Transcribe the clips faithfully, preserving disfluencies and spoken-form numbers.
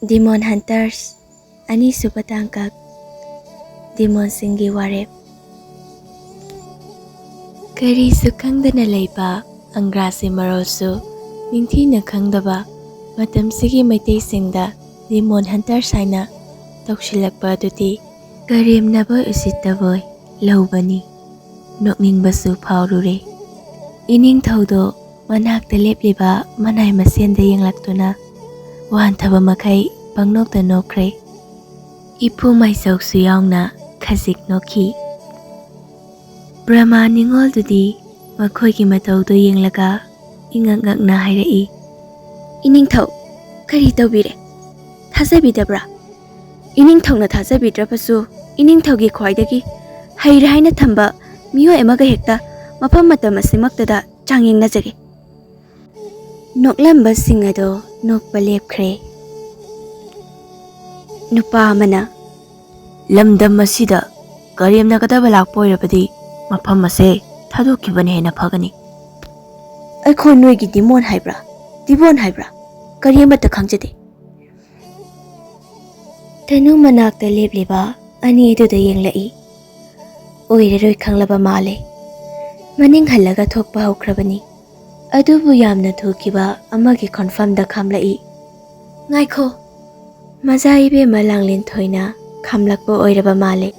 Demon Hunters, ꯑꯅꯤꯁꯨꯕ ꯇꯥꯡꯀꯛ, ꯗꯤꯃꯣꯟꯁꯤꯡꯒꯤ ꯋꯥꯔꯦꯞ꯫ ꯀꯔꯤꯁꯨ ꯈꯪꯗꯅ ꯂꯩꯕ ꯑꯪꯒ꯭ꯔꯥꯁꯤ ꯃꯔꯣꯜꯁꯨ ꯅꯤꯡꯊꯤꯅ ꯈꯪꯗꯕ ꯃꯇꯝꯁꯤꯒꯤ ꯃꯩꯇꯩꯁꯤꯡꯗ ꯗꯤꯃꯣꯟ ꯍꯟꯇꯔꯁ ꯍꯥꯏꯅ ꯇꯧꯁꯤꯜꯂꯛꯄ ꯑꯗꯨꯗꯤ ꯀꯔꯦꯝꯅꯕꯣꯏ ꯎꯁꯤꯠꯇꯕꯣꯏ ꯂꯧꯕꯅꯤ꯫ ꯅꯣꯛꯅꯤꯡꯕꯁꯨ ꯐꯥꯎꯔꯨꯔꯦ꯫ ꯏꯅꯤꯡꯊꯧꯗꯣ ꯃꯅꯥꯛꯇ ꯂꯦꯞꯂꯤꯕ ꯃꯅꯥꯏ ꯃꯁꯦꯟꯗ ꯌꯦꯡꯂꯛꯇꯨꯅ ꯋꯥꯟꯊꯕ ꯃꯈꯩ ꯄꯪꯅꯣꯛꯇ ꯅꯣꯛꯈ꯭ꯔꯦ꯫ ꯏꯄꯨ ꯃꯥꯏꯆꯧꯁꯨ ꯌꯥꯎꯅ ꯈꯖꯤꯛ ꯅꯣꯛꯈꯤ꯫ ꯕ꯭ꯔꯍꯃ ꯅꯤꯉꯣꯜꯗꯨꯗꯤ ꯃꯈꯣꯏꯒꯤ ꯃꯇꯧꯗꯨ ꯌꯦꯡꯂꯒ ꯏꯉꯛ ꯉꯛꯅ ꯍꯥꯏꯔꯛꯏ, "ꯏꯅꯤꯡꯊꯧ, ꯀꯔꯤ ꯇꯧꯕꯤꯔꯦ? ꯊꯥꯖꯕꯤꯗꯕ꯭ꯔꯥ? ꯏꯅꯤꯡꯊꯧꯅ ꯊꯥꯖꯕꯤꯗ꯭ꯔꯕꯁꯨ, ꯏꯅꯤꯡꯊꯧꯒꯤ ꯈ꯭ꯋꯥꯏꯗꯒꯤ ꯍꯩꯔꯦ ꯍꯥꯏꯅ ꯊꯝꯕ ꯃꯤꯑꯣꯏ ꯑꯃꯒ ꯍꯦꯛꯇ ꯃꯐꯝ ꯃꯇꯝ ꯑꯁꯤꯃꯛꯇꯗ ꯆꯥꯡꯌꯦꯡꯅꯖꯒꯦ꯫" ꯅꯣꯛꯂꯝꯕꯁꯤꯡ ꯑꯗꯣ ꯅꯣꯛꯄ ꯂꯦꯞꯈ꯭ꯔꯦ꯫ ꯅꯨꯄꯥ ꯑꯃꯅ, "ꯂꯝꯗꯝ ꯑꯁꯤꯗ ꯀꯔꯦꯝꯅꯒꯗꯕ ꯂꯥꯛꯄ ꯑꯣꯏꯔꯕꯗꯤ ꯃꯐꯝ ꯑꯁꯦ ꯊꯥꯗꯣꯛꯈꯤꯕꯅ ꯍꯦꯟꯅ ꯐꯒꯅꯤ꯫" "ꯑꯩꯈꯣꯏ ꯅꯣꯏꯒꯤ ꯗꯤꯃꯣꯟ ꯍꯥꯏꯕ꯭ꯔꯥ, ꯗꯤꯕꯣꯟ ꯍꯥꯏꯕ꯭ꯔꯥ, ꯀꯔꯤ ꯑꯃꯠꯇ ꯈꯪꯖꯗꯦ꯫" ꯇꯅꯨ ꯃꯅꯥꯛꯇ ꯂꯦꯞꯂꯤꯕ ꯑꯅꯤꯗꯨꯗ ꯌꯦꯡꯂꯛꯏ꯫ ꯑꯣꯏꯔꯔꯣꯏ ꯈꯪꯂꯕ ꯃꯥꯜꯂꯦ꯫ ꯃꯅꯤꯡ ꯍꯜꯂꯒ ꯊꯣꯛꯄ ꯍꯧꯈ꯭ꯔꯕꯅꯤ꯫ ꯑꯗꯨꯕꯨ ꯌꯥꯝꯅ ꯊꯨꯈꯤꯕ ꯑꯃꯒꯤ ꯈꯣꯟꯐꯝꯗ ꯈꯥꯝꯂꯛꯏ꯫ "ꯉꯥꯏꯈꯣ!" ꯃꯖꯥ ꯏꯕꯦꯝꯃ ꯂꯥꯡꯂꯦꯟ ꯊꯣꯏꯅ ꯈꯥꯝꯂꯛꯄ ꯑꯣꯏꯔꯕ ꯃꯥꯜꯂꯦ꯫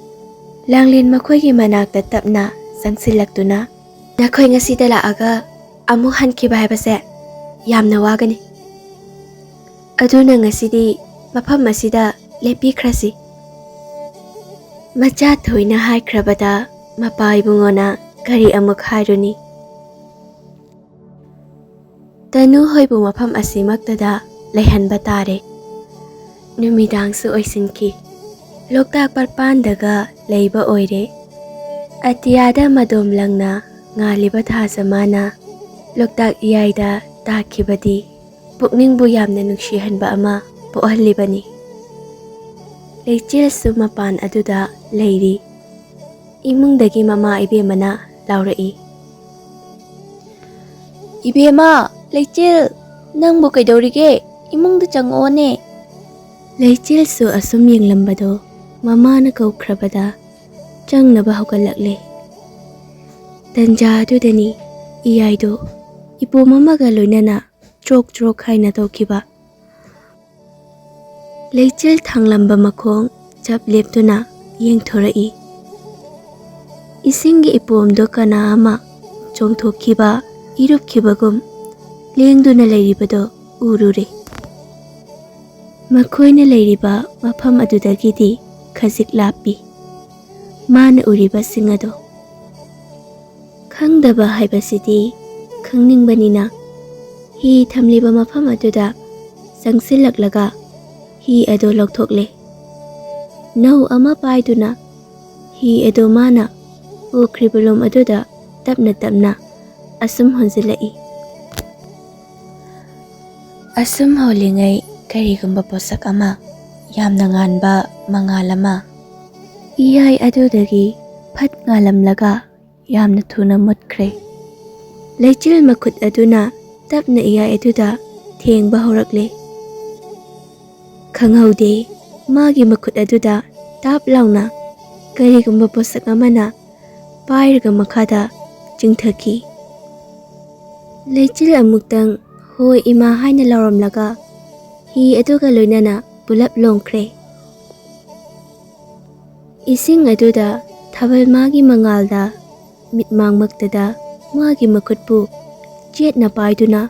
ꯂꯥꯡꯂꯦꯟ ꯃꯈꯣꯏꯒꯤ ꯃꯅꯥꯛꯇ ꯇꯞꯅ ꯆꯪꯁꯤꯜꯂꯛꯇꯨꯅ, "ꯅꯈꯣꯏ ꯉꯁꯤꯗ ꯂꯥꯛꯑꯒ ꯑꯃꯨꯛ ꯍꯟꯈꯤꯕ ꯍꯥꯏꯕꯁꯦ ꯌꯥꯝꯅ ꯋꯥꯒꯅꯤ꯫ ꯑꯗꯨꯅ ꯉꯁꯤꯗꯤ ꯃꯐꯝ ꯑꯁꯤꯗ ꯂꯦꯞꯄꯤꯈ꯭ꯔꯁꯤ꯫" ꯃꯆꯥ ꯊꯣꯏꯅ ꯍꯥꯏꯈ꯭ꯔꯕꯗ ꯃꯄꯥ ꯏꯕꯨꯡꯉꯣꯅ ꯀꯔꯤ ꯑꯃꯨꯛ ꯍꯥꯏꯔꯨꯅꯤ? ꯇꯅꯨ ꯍꯣꯏꯕꯨ ꯃꯐꯝ ꯑꯁꯤꯃꯛꯇꯗ ꯂꯩꯍꯟꯕ ꯇꯥꯔꯦ꯫ ꯅꯨꯃꯤꯗꯥꯡꯁꯨ ꯑꯣꯏꯁꯤꯟꯈꯤ꯫ ꯂꯣꯛꯇꯥꯛ ꯄꯥꯠꯄꯥꯟꯗꯒ ꯂꯩꯕ ꯑꯣꯏꯔꯦ꯫ ꯑꯇꯤꯌꯥꯗ ꯃꯗꯣꯝ ꯂꯪꯅ ꯉꯥꯜꯂꯤꯕ ꯊꯥꯖ ꯃꯥꯅ ꯂꯣꯛꯇꯥꯛ ꯏꯌꯥꯏꯗ ꯇꯥꯈꯤꯕꯗꯤ ꯄꯨꯛꯅꯤꯡꯕꯨ ꯌꯥꯝꯅ ꯅꯨꯡꯁꯤꯍꯟꯕ ꯑꯃ ꯄꯣꯛꯍꯜꯂꯤꯕꯅꯤ꯫ ꯂꯩꯆꯤꯜꯁꯨ ꯃꯄꯥꯟ ꯑꯗꯨꯗ ꯂꯩꯔꯤ꯫ ꯏꯃꯨꯡꯗꯒꯤ ꯃꯃꯥ ꯏꯕꯦꯝꯃꯅ ꯂꯥꯎꯔꯛꯏ, "ꯏꯕꯦꯝꯃ, ꯂꯩꯆꯤꯜ, ꯅꯪꯕꯨ ꯀꯩꯗꯧꯔꯤꯒꯦ? ꯏꯃꯨꯡꯗ ꯆꯪꯉꯛꯑꯣꯅꯦ꯫ ꯂꯩꯆꯤꯜꯁꯨ ꯑꯁꯨꯝ ꯌꯦꯡꯂꯝꯕꯗꯣ ꯃꯃꯥꯅ ꯀꯧꯈ꯭ꯔꯕꯗ ꯆꯪꯅꯕ ꯍꯧꯒꯠꯂꯛꯂꯦ꯫ ꯇꯟꯖꯥ ꯑꯗꯨꯗꯅꯤ ꯏꯌꯥꯏꯗꯣ ꯏꯄꯣꯝ ꯑꯃꯒ ꯂꯣꯏꯅꯅ ꯆ꯭ꯔꯣꯛ ꯆ꯭ꯔꯣꯛ ꯍꯥꯏꯅ ꯇꯧꯈꯤꯕ꯫ ꯂꯩꯆꯤꯜ ꯊꯥꯡꯂꯝꯕ ꯃꯈꯣꯡ ꯆꯞ ꯂꯦꯞꯇꯨꯅ ꯌꯦꯡꯊꯣꯔꯛꯏ꯫ ꯏꯁꯤꯡꯒꯤ ꯏꯄꯣꯝꯗꯣ ꯀꯅꯥ ꯑꯃ ꯆꯣꯡꯊꯣꯛꯈꯤꯕ, ꯏꯔꯨꯞꯈꯤꯕꯒꯨꯝ ꯂꯦꯡꯗꯨꯅ ꯂꯩꯔꯤꯕꯗꯣ ꯎꯔꯨꯔꯦ꯫ ꯃꯈꯣꯏꯅ ꯂꯩꯔꯤꯕ ꯃꯐꯝ ꯑꯗꯨꯗꯒꯤꯗꯤ ꯈꯖꯤꯛ ꯂꯥꯞꯄꯤ ꯃꯥꯅ ꯎꯔꯤꯕꯁꯤꯡ ꯑꯗꯣ꯫ ꯈꯪꯗꯕ ꯍꯥꯏꯕꯁꯤꯗꯤ ꯈꯪꯅꯤꯡꯕꯅꯤꯅ, ꯍꯤ ꯊꯝꯂꯤꯕ ꯃꯐꯝ ꯑꯗꯨꯗ ꯆꯪꯁꯤꯜꯂꯛꯂꯒ ꯍꯤ ꯑꯗꯨ ꯂꯧꯊꯣꯛꯂꯦ꯫ ꯅꯧ ꯑꯃ ꯄꯥꯏꯗꯨꯅ ꯍꯤ ꯑꯗꯨ ꯃꯥꯅ ꯄꯨꯈ꯭ꯔꯤꯕ ꯂꯣꯝ ꯑꯗꯨꯗ ꯇꯞꯅ ꯇꯞꯅ ꯑꯁꯨꯝ ꯍꯣꯟꯖꯤꯜꯂꯛꯏ꯫ ꯑꯁꯨꯝ ꯍꯣꯜꯂꯤꯉꯩ ꯀꯔꯤꯒꯨꯝꯕ ꯄꯣꯠꯁꯛ ꯑꯃ, ꯌꯥꯝꯅ ꯉꯥꯟꯕ ꯃꯉꯥꯜ ꯑꯃ, ꯏꯌꯥꯏ ꯑꯗꯨꯗꯒꯤ ꯐꯠ ꯉꯥꯜꯂꯝꯂꯒ ꯌꯥꯝꯅ ꯊꯨꯅ ꯃꯨꯠꯈ꯭ꯔꯦ꯫ ꯂꯩꯆꯤꯜ ꯃꯈꯨꯠ ꯑꯗꯨꯅ ꯇꯞꯅ ꯏꯌꯥꯏ ꯑꯗꯨꯗ ꯊꯦꯡꯕ ꯍꯧꯔꯛꯂꯦ꯫ ꯈꯪꯍꯧꯗꯦ, ꯃꯥꯒꯤ ꯃꯈꯨꯠ ꯑꯗꯨꯗ ꯇꯥꯞ ꯂꯥꯎꯅ ꯀꯔꯤꯒꯨꯝꯕ ꯄꯣꯠꯁꯛ ꯑꯃꯅ ꯄꯥꯏꯔꯒ ꯃꯈꯥꯗ ꯆꯤꯡꯊꯈꯤ꯫ ꯂꯩꯆꯤꯜ ꯑꯃꯨꯛꯇꯪ "ꯍꯣꯏ ꯏꯃꯥ" ꯍꯥꯏꯅ ꯂꯥꯎꯔꯝꯂꯒ ꯍꯤ ꯑꯗꯨꯒ ꯂꯣꯏꯅꯅ ꯄꯨꯂꯞ ꯂꯣꯡꯈ꯭ꯔꯦ꯫ ꯏꯁꯤꯡ ꯑꯗꯨꯗ ꯊꯥꯕꯜ ꯃꯥꯒꯤ ꯃꯉꯥꯜꯗ ꯃꯤꯠꯃꯥꯡꯃꯛꯇꯗ ꯃꯥꯒꯤ ꯃꯈꯨꯠꯄꯨ ꯆꯦꯠꯅ ꯄꯥꯏꯗꯨꯅ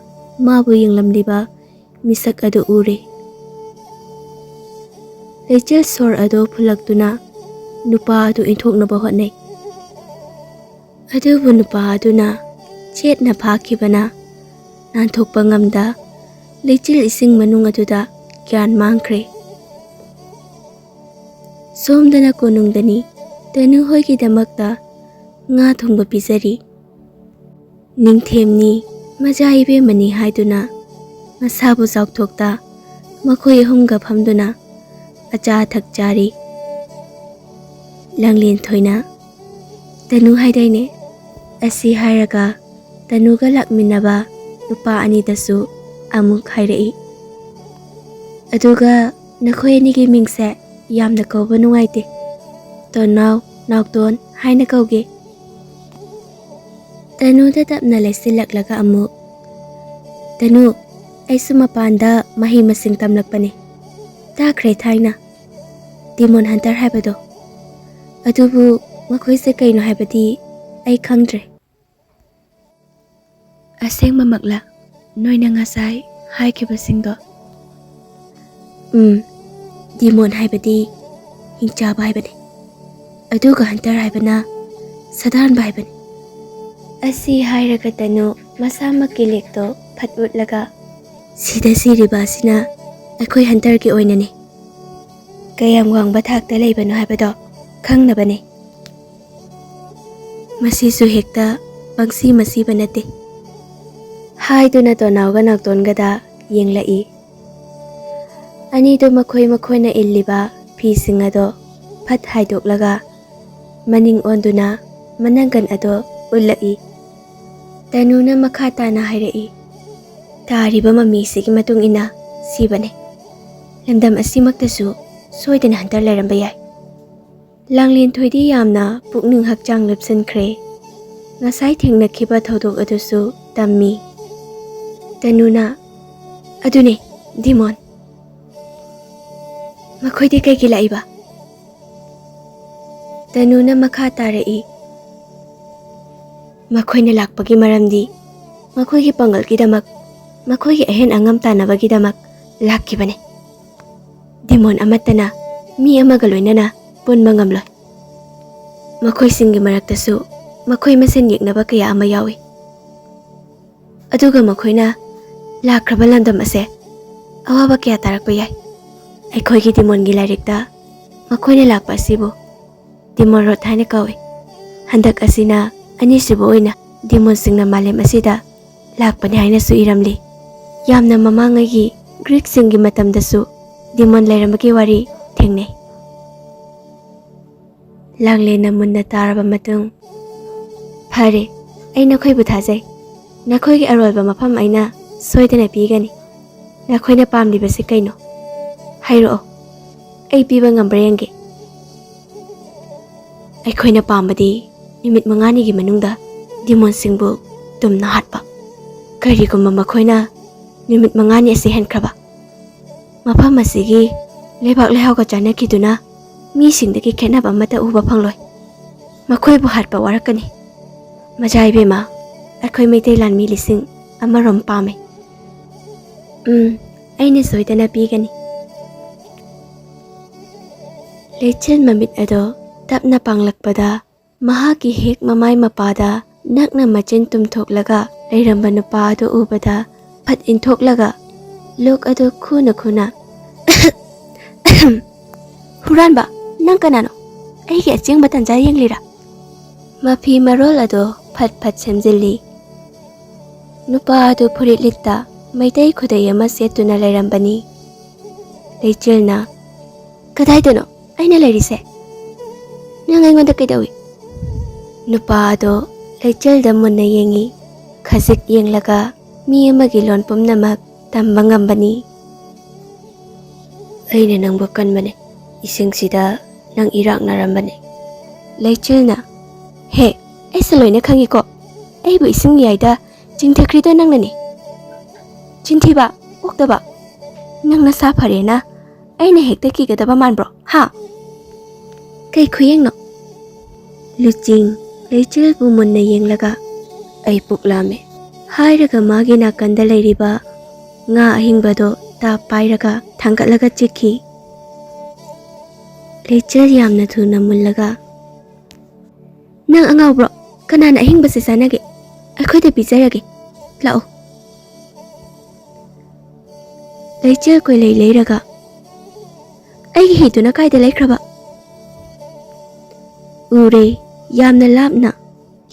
ꯃꯥꯕꯨ ꯌꯦꯡꯂꯝꯂꯤꯕ ꯃꯤꯁꯛ ꯑꯗꯨ ꯎꯔꯦ꯫ ꯂꯩꯆꯤꯜ ꯁꯣꯔ ꯑꯗꯨ ꯐꯨꯜꯂꯛꯇꯨꯅ ꯅꯨꯄꯥ ꯑꯗꯨ ꯏꯟꯊꯣꯛꯅꯕ ꯍꯣꯠꯅꯩ꯫ ꯑꯗꯨꯕꯨ ꯅꯨꯄꯥ ꯑꯗꯨꯅ ꯆꯦꯠꯅ ꯐꯥꯈꯤꯕꯅ ꯅꯥꯟꯊꯣꯛꯄ ꯉꯝꯗ ꯂꯩꯆꯤꯜ ꯏꯁꯤꯡ ꯃꯅꯨꯡ ꯑꯗꯨꯗ ꯒ꯭ꯌꯥꯟ ꯃꯥꯡꯈ꯭ꯔꯦ꯫ ꯁꯣꯝꯗꯅ ꯀꯣꯅꯨꯡꯗꯅꯤ ꯇꯅꯨ ꯍꯣꯏꯒꯤꯗꯃꯛꯇ ꯉꯥ ꯊꯣꯡꯕ ꯄꯤꯖꯔꯤ꯫ ꯅꯤꯡꯊꯦꯝꯅꯤ, ꯃꯆꯥ ꯏꯕꯦꯝꯃꯅꯤ ꯍꯥꯏꯗꯨꯅ ꯃꯁꯥꯕꯨ ꯆꯥꯎꯊꯣꯛꯇ ꯃꯈꯣꯏ ꯑꯍꯨꯝꯒ ꯐꯝꯗꯨꯅ ꯑꯆꯥ ꯑꯊꯛ ꯆꯥꯔꯤ꯫ ꯂꯥꯡꯂꯦꯟ ꯊꯣꯏꯅ, "ꯇꯅꯨ ꯍꯥꯏꯗꯥꯏꯅꯦ?" ꯑꯁꯤ ꯍꯥꯏꯔꯒ ꯇꯅꯨꯒ ꯂꯥꯛꯃꯤꯟꯅꯕ ꯅꯨꯄꯥ ꯑꯅꯤꯗꯁꯨ ꯑꯃꯨꯛ ꯍꯥꯏꯔꯛꯏ꯫ ꯑꯗꯨꯒ ꯅꯈꯣꯏ ꯑꯅꯤꯒꯤ ꯃꯤꯡꯁꯦ ꯌꯥꯝꯅ ꯀꯧꯕ ꯅꯨꯡꯉꯥꯏꯇꯦ꯫ ꯇꯣꯟꯅꯥꯎ, ꯅꯥꯎꯇꯣꯟ ꯍꯥꯏꯅ ꯀꯧꯒꯦ꯫ ꯇꯅꯨꯗ ꯇꯞꯅ ꯂꯩꯁꯤꯜꯂꯛꯂꯒ ꯑꯃꯨꯛ, "ꯇꯅꯨ, ꯑꯩꯁꯨ ꯃꯄꯥꯟꯗ ꯃꯍꯩ ꯃꯁꯤꯡ ꯇꯝꯂꯛꯄꯅꯦ꯫ ꯇꯥꯈ꯭ꯔꯦ ꯊꯥꯏꯅ, ꯗꯤꯃꯣꯟ ꯍꯟꯇꯔ ꯍꯥꯏꯕꯗꯣ꯫ ꯑꯗꯨꯕꯨ ꯃꯈꯣꯏꯁꯦ ꯀꯩꯅꯣ ꯍꯥꯏꯕꯗꯤ ꯑꯩ ꯈꯪꯗ꯭ꯔꯦ꯫" "ꯑꯁꯦꯡꯕꯃꯛꯂ ꯅꯣꯏꯅ ꯉꯁꯥꯏ ꯍꯥꯏꯈꯤꯕꯁꯤꯡꯗꯣ?" "ꯎꯝ, ꯗꯤꯃꯣꯟ ꯍꯥꯏꯕꯗꯤ ꯍꯤꯡꯆꯥꯕ ꯍꯥꯏꯕꯅꯤ, ꯑꯗꯨꯒ ꯍꯟꯇꯔ ꯍꯥꯏꯕꯅ ꯁꯥꯗꯥꯟꯕ ꯍꯥꯏꯕꯅꯤ꯫" ꯑꯁꯤ ꯍꯥꯏꯔꯒ ꯇꯅꯨ ꯃꯁꯥꯃꯛꯀꯤ ꯂꯦꯛꯇꯣ ꯐꯠ ꯎꯠꯂꯒ, "ꯁꯤꯗ ꯁꯤꯔꯤꯕ ꯑꯁꯤꯅ ꯑꯩꯈꯣꯏ ꯍꯟꯇꯔꯒꯤ ꯑꯣꯏꯅꯅꯤ꯫ ꯀꯌꯥꯝ ꯋꯥꯡꯕ ꯊꯥꯛꯇ ꯂꯩꯕꯅꯣ ꯍꯥꯏꯕꯗꯣ ꯈꯪꯅꯕꯅꯤ꯫ ꯃꯁꯤꯁꯨ ꯍꯦꯛꯇ ꯄꯪꯁꯤ ꯃꯁꯤꯕ ꯅꯠꯇꯦ꯫" ꯍꯥꯏꯗꯨꯅ ꯇꯣꯅꯥꯎꯒ ꯅꯥꯎꯇꯣꯟꯒꯗ ꯌꯦꯡꯂꯛꯏ꯫ ꯑꯅꯤꯗꯨ ꯃꯈꯣꯏ ꯃꯈꯣꯏꯅ ꯏꯜꯂꯤꯕ ꯐꯤꯁꯤꯡ ꯑꯗꯣ ꯐꯠ ꯍꯥꯏꯗꯣꯛꯂꯒ ꯃꯅꯤꯡ ꯑꯣꯟꯗꯨꯅ ꯃꯅꯪꯒꯟ ꯑꯗꯣ ꯎꯠꯂꯛꯏ꯫ ꯇꯅꯨꯅ ꯃꯈꯥ ꯇꯥꯅ ꯍꯥꯏꯔꯛꯏ, "ꯇꯥꯔꯤꯕ ꯃꯃꯤꯁꯤꯒꯤ ꯃꯇꯨꯡ ꯏꯟꯅ ꯁꯤꯕꯅꯦ꯫ ꯂꯝꯗꯝ ꯑꯁꯤꯃꯛꯇꯁꯨ ꯁꯣꯏꯗꯅ ꯍꯟꯇꯔ ꯂꯩꯔꯝꯕ ꯌꯥꯏ꯫" ꯂꯥꯡꯂꯦꯟꯊꯣꯏꯗꯤ ꯌꯥꯝꯅ ꯄꯨꯛꯅꯤꯡ ꯍꯛꯆꯥꯡ ꯂꯨꯞꯁꯤꯟꯈ꯭ꯔꯦ꯫ ꯉꯁꯥꯏ ꯊꯦꯡꯅꯈꯤꯕ ꯊꯧꯗꯣꯛ ꯑꯗꯨꯁꯨ ꯇꯝꯃꯤ꯫ ꯇꯅꯨꯅ, "ꯑꯗꯨꯅꯦ, ꯗꯤꯃꯣꯟ꯫ ꯃꯈꯣꯏꯗꯤ ꯀꯩꯒꯤ ꯂꯥꯛꯏꯕ?" ꯇꯅꯨꯅ ꯃꯈꯥ ꯇꯥꯔꯛꯏ, "ꯃꯈꯣꯏꯅ ꯂꯥꯛꯄꯒꯤ ꯃꯔꯝꯗꯤ ꯃꯈꯣꯏꯒꯤ ꯄꯥꯡꯒꯜꯒꯤꯗꯃꯛ, ꯃꯈꯣꯏꯒꯤ ꯑꯍꯦꯟ ꯑꯉꯝ ꯇꯥꯟꯅꯕꯒꯤꯗꯃꯛ ꯂꯥꯛꯈꯤꯕꯅꯤ꯫ ꯗꯤꯃꯣꯟ ꯑꯃꯠꯇꯅ ꯃꯤ ꯑꯃꯒ ꯂꯣꯏꯅꯅ ꯄꯨꯟꯕ ꯉꯝꯂꯣꯏ꯫ ꯃꯈꯣꯏꯁꯤꯡꯒꯤ ꯃꯔꯛꯇꯁꯨ ꯃꯈꯣꯏ ꯃꯁꯦꯟ ꯌꯦꯛꯅꯕ ꯀꯌꯥ ꯑꯃ ꯌꯥꯎꯏ꯫ ꯑꯗꯨꯒ ꯃꯈꯣꯏꯅ ꯂꯥꯛꯈ꯭ꯔꯕ ꯂꯝꯗꯝ ꯑꯁꯦ ꯑꯋꯥꯕ ꯀꯌꯥ ꯇꯥꯔꯛꯄ ꯌꯥꯏ꯫ ꯑꯩꯈꯣꯏꯒꯤ ꯗꯤꯃꯣꯟꯒꯤ ꯂꯥꯏꯔꯤꯛꯇ ꯃꯈꯣꯏꯅ ꯂꯥꯛꯄ ꯑꯁꯤꯕꯨ ꯗꯤꯃꯣꯟ ꯔꯣꯠ ꯍꯥꯏꯅ ꯀꯧꯏ꯫ ꯍꯟꯗꯛ ꯑꯁꯤꯅ ꯑꯅꯤꯁꯨꯕ ꯑꯣꯏꯅ ꯗꯤꯃꯣꯟꯁꯤꯡꯅ ꯃꯥꯂꯦꯝ ꯑꯁꯤꯗ ꯂꯥꯛꯄꯅꯤ ꯍꯥꯏꯅꯁꯨ ꯏꯔꯝꯂꯤ꯫ ꯌꯥꯝꯅ ꯃꯃꯥꯡꯉꯩꯒꯤ ꯒ꯭ꯔꯤꯛꯁꯤꯡꯒꯤ ꯃꯇꯝꯗꯁꯨ ꯗꯤꯃꯣꯟ ꯂꯩꯔꯝꯕꯒꯤ ꯋꯥꯔꯤ ꯊꯦꯡꯅꯩ꯫" ꯂꯥꯡꯂꯦꯟꯅ ꯃꯨꯟꯅ ꯇꯥꯔꯕ ꯃꯇꯨꯡ, "ꯐꯔꯦ, ꯑꯩ ꯅꯈꯣꯏꯕꯨ ꯊꯥꯖꯩ꯫ ꯅꯈꯣꯏꯒꯤ ꯑꯔꯣꯏꯕ ꯃꯐꯝ ꯑꯩꯅ ꯁꯣꯏꯗꯅ ꯄꯤꯒꯅꯤ꯫ ꯅꯈꯣꯏꯅ ꯄꯥꯝꯂꯤꯕꯁꯤ ꯀꯩꯅꯣ?" "ꯍꯥꯏꯔꯛꯑꯣ, ꯑꯩ ꯄꯤꯕ ꯉꯝꯕ꯭ꯔꯥ ꯌꯦꯡꯒꯦ꯫" "ꯑꯩꯈꯣꯏꯅ ꯄꯥꯝꯕꯗꯤ ꯅꯨꯃꯤꯠ ꯃꯉꯥꯅꯤꯒꯤ ꯃꯅꯨꯡꯗ ꯗꯤꯃꯣꯟꯁꯤꯡꯕꯨ ꯇꯨꯝꯅ ꯍꯥꯠꯄ꯫ ꯀꯔꯤꯒꯨꯝꯕ ꯃꯈꯣꯏꯅ ꯅꯨꯃꯤꯠ ꯃꯉꯥꯅꯤ ꯑꯁꯤ ꯍꯦꯟꯈ꯭ꯔꯕ, ꯃꯐꯝ ꯑꯁꯤꯒꯤ ꯂꯩꯕꯥꯛ ꯂꯩꯍꯥꯎꯒ ꯆꯥꯟꯅꯈꯤꯗꯨꯅ ꯃꯤꯁꯤꯡꯗꯒꯤ ꯈꯦꯠꯅꯕ ꯑꯃꯠꯇ ꯎꯕ ꯐꯪꯂꯣꯏ꯫ ꯃꯈꯣꯏꯕꯨ ꯍꯥꯠꯄ ꯋꯥꯔꯛꯀꯅꯤ꯫" "ꯃꯖꯥ ꯏꯕꯦꯝꯃ, ꯑꯩꯈꯣꯏ ꯃꯩꯇꯩ ꯂꯥꯟꯃꯤ ꯂꯤꯁꯤꯡ ꯑꯃꯔꯣꯝ ꯄꯥꯝꯃꯦ꯫" "ꯎꯝ, ꯑꯩꯅ ꯁꯣꯏꯗꯅ ꯄꯤꯒꯅꯤ꯫" ꯂꯩꯆꯤꯜ ꯃꯃꯤꯠ ꯑꯗꯣ ꯇꯞꯅ ꯄꯥꯡꯂꯛꯄꯗ, ꯃꯍꯥꯛꯀꯤ ꯍꯦꯛ ꯃꯃꯥꯏ ꯃꯄꯥꯗ ꯅꯛꯅ ꯃꯆꯤꯟ ꯇꯨꯝꯊꯣꯛꯂꯒ ꯂꯩꯔꯝꯕ ꯅꯨꯄꯥ ꯑꯗꯨ ꯎꯕꯗ, ꯐꯠ ꯏꯟꯊꯣꯛꯂꯒ ꯂꯣꯛ ꯑꯗꯨ ꯈꯨꯅ ꯈꯨꯅ, "ꯍꯨꯔꯥꯟꯕ, ꯅꯪ ꯀꯅꯥꯅꯣ? ꯑꯩꯒꯤ ꯑꯆꯦꯡꯕ ꯇꯟꯖꯥ ꯌꯦꯡꯂꯤꯔꯥ?" ꯃꯐꯤ ꯃꯔꯣꯜ ꯑꯗꯨ ꯐꯠ ꯐꯠ ꯁꯦꯝꯖꯤꯜꯂꯤ꯫ ꯅꯨꯄꯥ ꯑꯗꯨ ꯐꯨꯔꯤꯠ ꯂꯤꯠꯇ ꯃꯩꯇꯩ ꯈꯨꯗꯩ ꯑꯃ ꯁꯦꯠꯇꯨꯅ ꯂꯩꯔꯝꯕꯅꯤ꯫ ꯂꯩꯆꯤꯜꯅ, "ꯀꯗꯥꯏꯗꯅꯣ ꯑꯩꯅ ꯂꯩꯔꯤꯁꯦ? ꯅꯪ ꯑꯩꯉꯣꯟꯗ ꯀꯩꯗꯧꯏ?" ꯅꯨꯄꯥ ꯑꯗꯣ ꯂꯩꯆꯤꯜꯗ ꯃꯨꯟꯅ ꯌꯦꯡꯉꯤ꯫ ꯈꯖꯤꯛ ꯌꯦꯡꯂꯒ ꯃꯤ ꯑꯃꯒꯤ ꯂꯣꯟ ꯄꯨꯝꯅꯃꯛ ꯇꯝꯕ ꯉꯝꯕꯅꯤ꯫ "ꯑꯩꯅ ꯅꯪꯕꯨ ꯀꯟꯕꯅꯦ, ꯏꯁꯤꯡꯁꯤꯗ ꯅꯪ ꯏꯔꯥꯛꯅꯔꯝꯕꯅꯦ꯫" ꯂꯩꯆꯤꯜꯅ, "ꯍꯦ, ꯑꯩꯁꯨ ꯂꯣꯏꯅ ꯈꯪꯉꯤꯀꯣ꯫ ꯑꯩꯕꯨ ꯏꯁꯤꯡ ꯃꯌꯥꯏꯗ ꯆꯤꯡꯊꯈ꯭ꯔꯤꯗꯣ ꯅꯪꯅꯅꯦ꯫ ꯆꯤꯟꯊꯤꯕ, ꯑꯣꯛꯇꯕ꯫ ꯅꯪ ꯅꯁꯥ ꯐꯔꯦꯅ ꯑꯩꯅ ꯍꯦꯛꯇ ꯀꯤꯒꯗꯕ ꯃꯥꯟꯕ꯭ꯔꯣ, ꯍꯥ?" "ꯀꯩ ꯈꯨꯌꯦꯡꯅꯣ?" ꯂꯨꯆꯤꯡ ꯂꯩꯆꯤꯜꯕꯨ ꯃꯨꯟꯅ ꯌꯦꯡꯂꯒ, "ꯑꯩ ꯄꯨꯛ ꯂꯥꯝꯃꯦ" ꯍꯥꯏꯔꯒ ꯃꯥꯒꯤ ꯅꯥꯀꯟꯗ ꯂꯩꯔꯤꯕ ꯉꯥ ꯑꯍꯤꯡꯕꯗꯣ ꯇꯥꯞ ꯄꯥꯏꯔꯒ ꯊꯥꯡꯒꯠꯂꯒ ꯆꯤꯛꯈꯤ꯫ ꯂꯩꯆꯤꯜ ꯌꯥꯝꯅ ꯊꯨꯅ ꯃꯨꯜꯂꯒ, "ꯅꯪ ꯑꯉꯥꯎꯕ꯭ꯔꯣ? ꯀꯅꯥꯅ ꯑꯍꯤꯡꯕꯁꯦ ꯆꯥꯅꯒꯦ? ꯑꯩꯈꯣꯏꯗ ꯄꯤꯖꯔꯒꯦ꯫ ꯂꯥꯛꯑꯣ꯫" ꯂꯩꯆꯤꯜ ꯀꯣꯏꯂꯩ ꯂꯩꯔꯒ, "ꯑꯩꯒꯤ ꯍꯤꯗꯨꯅ ꯀꯥꯏꯗ ꯂꯩꯈ꯭ꯔꯕ?" ꯎꯔꯦ, ꯌꯥꯝꯅ ꯂꯥꯞꯅ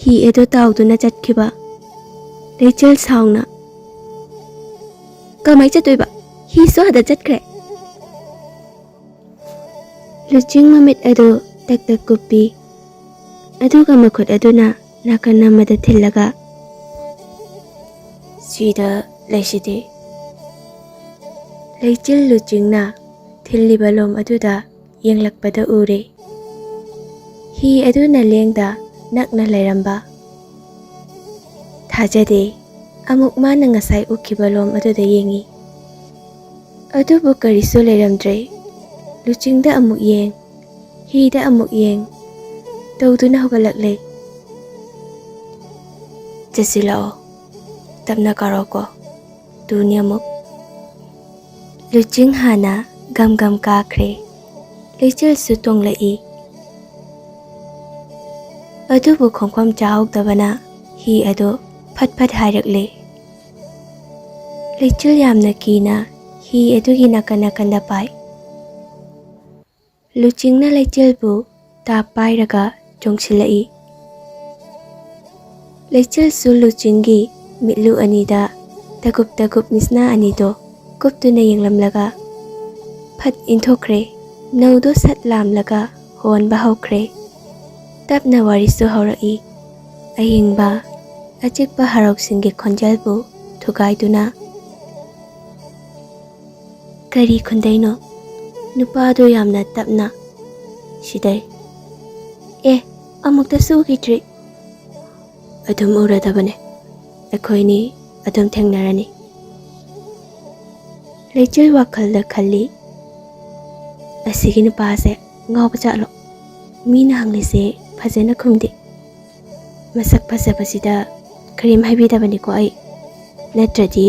ꯍꯤ ꯑꯗꯨ ꯇꯥꯎꯗꯨꯅ ꯆꯠꯈꯤꯕ꯫ ꯂꯩꯆꯤꯜ ꯁꯥꯎꯅ, "ꯀꯃꯥꯏ ꯆꯠꯇꯣꯏꯕ? ꯍꯤꯁꯨ ꯑꯥꯗ ꯆꯠꯈ꯭ꯔꯦ꯫" ꯂꯨꯆꯤꯡ ꯃꯃꯤꯠ ꯑꯗꯨ ꯇꯛ ꯇꯛ ꯀꯨꯞꯄꯤ꯫ ꯑꯗꯨꯒ ꯃꯈꯨꯠ ꯑꯗꯨꯅ ꯅꯥꯀꯟ ꯑꯃꯗ ꯊꯤꯜꯂꯒ, "ꯁꯤꯗ ꯂꯩꯁꯤꯗꯤ꯫" ꯂꯩꯆꯤꯜ ꯂꯨꯆꯤꯡꯅ, ꯊꯤꯜꯂꯤꯕ ꯂꯣꯝ ꯑꯗꯨꯗ ꯌꯦꯡꯂꯛꯄꯗ ꯎꯔꯦ꯫ ꯍꯤ ꯑꯗꯨꯅ ꯂꯦꯡꯗ ꯅꯛꯅ ꯂꯩꯔꯝꯕ꯫ ꯊꯥꯖꯗꯦ, ꯑꯃꯨꯛ ꯃꯥꯅ ꯉꯁꯥꯏ ꯎꯈꯤꯕ ꯂꯣꯝ ꯑꯗꯨꯗ ꯌꯦꯡꯉꯤ꯫ ꯑꯗꯨꯕꯨ ꯀꯔꯤꯁꯨ ꯂꯩꯔꯝꯗ꯭ꯔꯦ꯫ ꯂꯨꯆꯤꯡꯗ ꯑꯃꯨꯛ ꯌꯦꯡ, ꯍꯤꯗ ꯑꯃꯨꯛ ꯌꯦꯡ ꯇꯧꯗꯨꯅ ꯍꯧꯒꯠꯂꯛꯂꯦ꯫ "ꯆꯦꯁꯤꯜꯂꯛꯑꯣ, ꯇꯞꯅ ꯀꯥꯔꯛꯑꯣꯀꯣ, ꯇꯨꯅꯤ ꯑꯃꯨꯛ꯫" ꯂꯨꯆꯤꯡ ꯍꯥꯟꯅ ꯒꯝ ꯒꯝ ꯀꯥꯈ꯭ꯔꯦ꯫ ꯂꯩꯆꯤꯜꯁꯨ ꯇꯣꯡꯂꯛꯏ꯫ ꯑꯗꯨꯕꯨ ꯈꯣꯡꯐꯝ ꯆꯥꯍꯧꯗꯕꯅ ꯍꯤ ꯑꯗꯨ ꯐꯠ ꯐꯠ ꯍꯥꯏꯔꯛꯂꯦ꯫ ꯂꯩꯆꯤꯜ ꯌꯥꯝꯅ ꯀꯤꯅ ꯍꯤ ꯑꯗꯨꯒꯤ ꯅꯥꯀꯟ ꯅꯥꯀꯟꯗ ꯄꯥꯏ꯫ ꯂꯨꯆꯤꯡꯅ ꯂꯩꯆꯤꯜꯕꯨ ꯇꯥꯞ ꯄꯥꯏꯔꯒ ꯆꯣꯡꯁꯤꯜꯂꯛꯏ꯫ ꯂꯩꯆꯤꯜꯁꯨ ꯂꯨꯆꯤꯡꯒꯤ ꯃꯤꯠꯂꯨ ꯑꯅꯤꯗ ꯇꯒꯨꯞ ꯇꯒꯨꯞ ꯃꯤꯠꯁꯅꯥ ꯑꯅꯤꯗꯣ ꯀꯨꯞꯇꯨꯅ ꯌꯦꯡꯂꯝꯂꯒ ꯐꯠ ꯏꯟꯊꯣꯛꯈ꯭ꯔꯦ꯫ ꯅꯧꯗꯣ ꯁꯠ ꯂꯥꯝꯂꯒ ꯍꯣꯟꯕ ꯍꯧꯈ꯭ꯔꯦ꯫ ꯇꯞꯅ ꯋꯥꯔꯤꯁꯨ ꯍꯧꯔꯛꯏ꯫ ꯑꯌꯤꯡꯕ, ꯑꯆꯤꯛꯄ ꯍꯔꯥꯎꯁꯤꯡꯒꯤ ꯈꯣꯟꯖꯦꯜꯕꯨ ꯊꯨꯒꯥꯏꯗꯨꯅ꯫ "ꯀꯔꯤ ꯈꯨꯟꯗꯩꯅꯣ? ꯅꯨꯄꯥꯗꯣ ꯌꯥꯝꯅ ꯇꯞꯅ ꯁꯤꯗꯩ꯫ ꯑꯦ, ꯑꯃꯨꯛꯇꯁꯨ ꯎꯈꯤꯗ꯭ꯔꯤ꯫" "ꯑꯗꯨꯝ ꯎꯔꯗꯕꯅꯦ, ꯑꯩꯈꯣꯏꯅꯤ ꯑꯗꯨꯝ ꯊꯦꯡꯅꯔꯅꯤ꯫" ꯂꯩꯆꯤꯜ ꯋꯥꯈꯜꯗ ꯈꯜꯂꯤ, "ꯑꯁꯤꯒꯤ ꯅꯨꯄꯥꯁꯦ ꯉꯥꯎꯕ ꯆꯥꯠꯂꯣ? ꯃꯤꯅ ꯍꯪꯂꯤꯁꯦ ꯐꯖꯅ ꯈꯨꯝꯗꯦ꯫ ꯃꯁꯛ ꯐꯖꯕꯁꯤꯗ ꯀꯔꯤꯝ ꯍꯥꯏꯕꯤꯗꯕꯅꯤꯀꯣ ꯑꯩ, ꯅꯠꯇ꯭ꯔꯗꯤ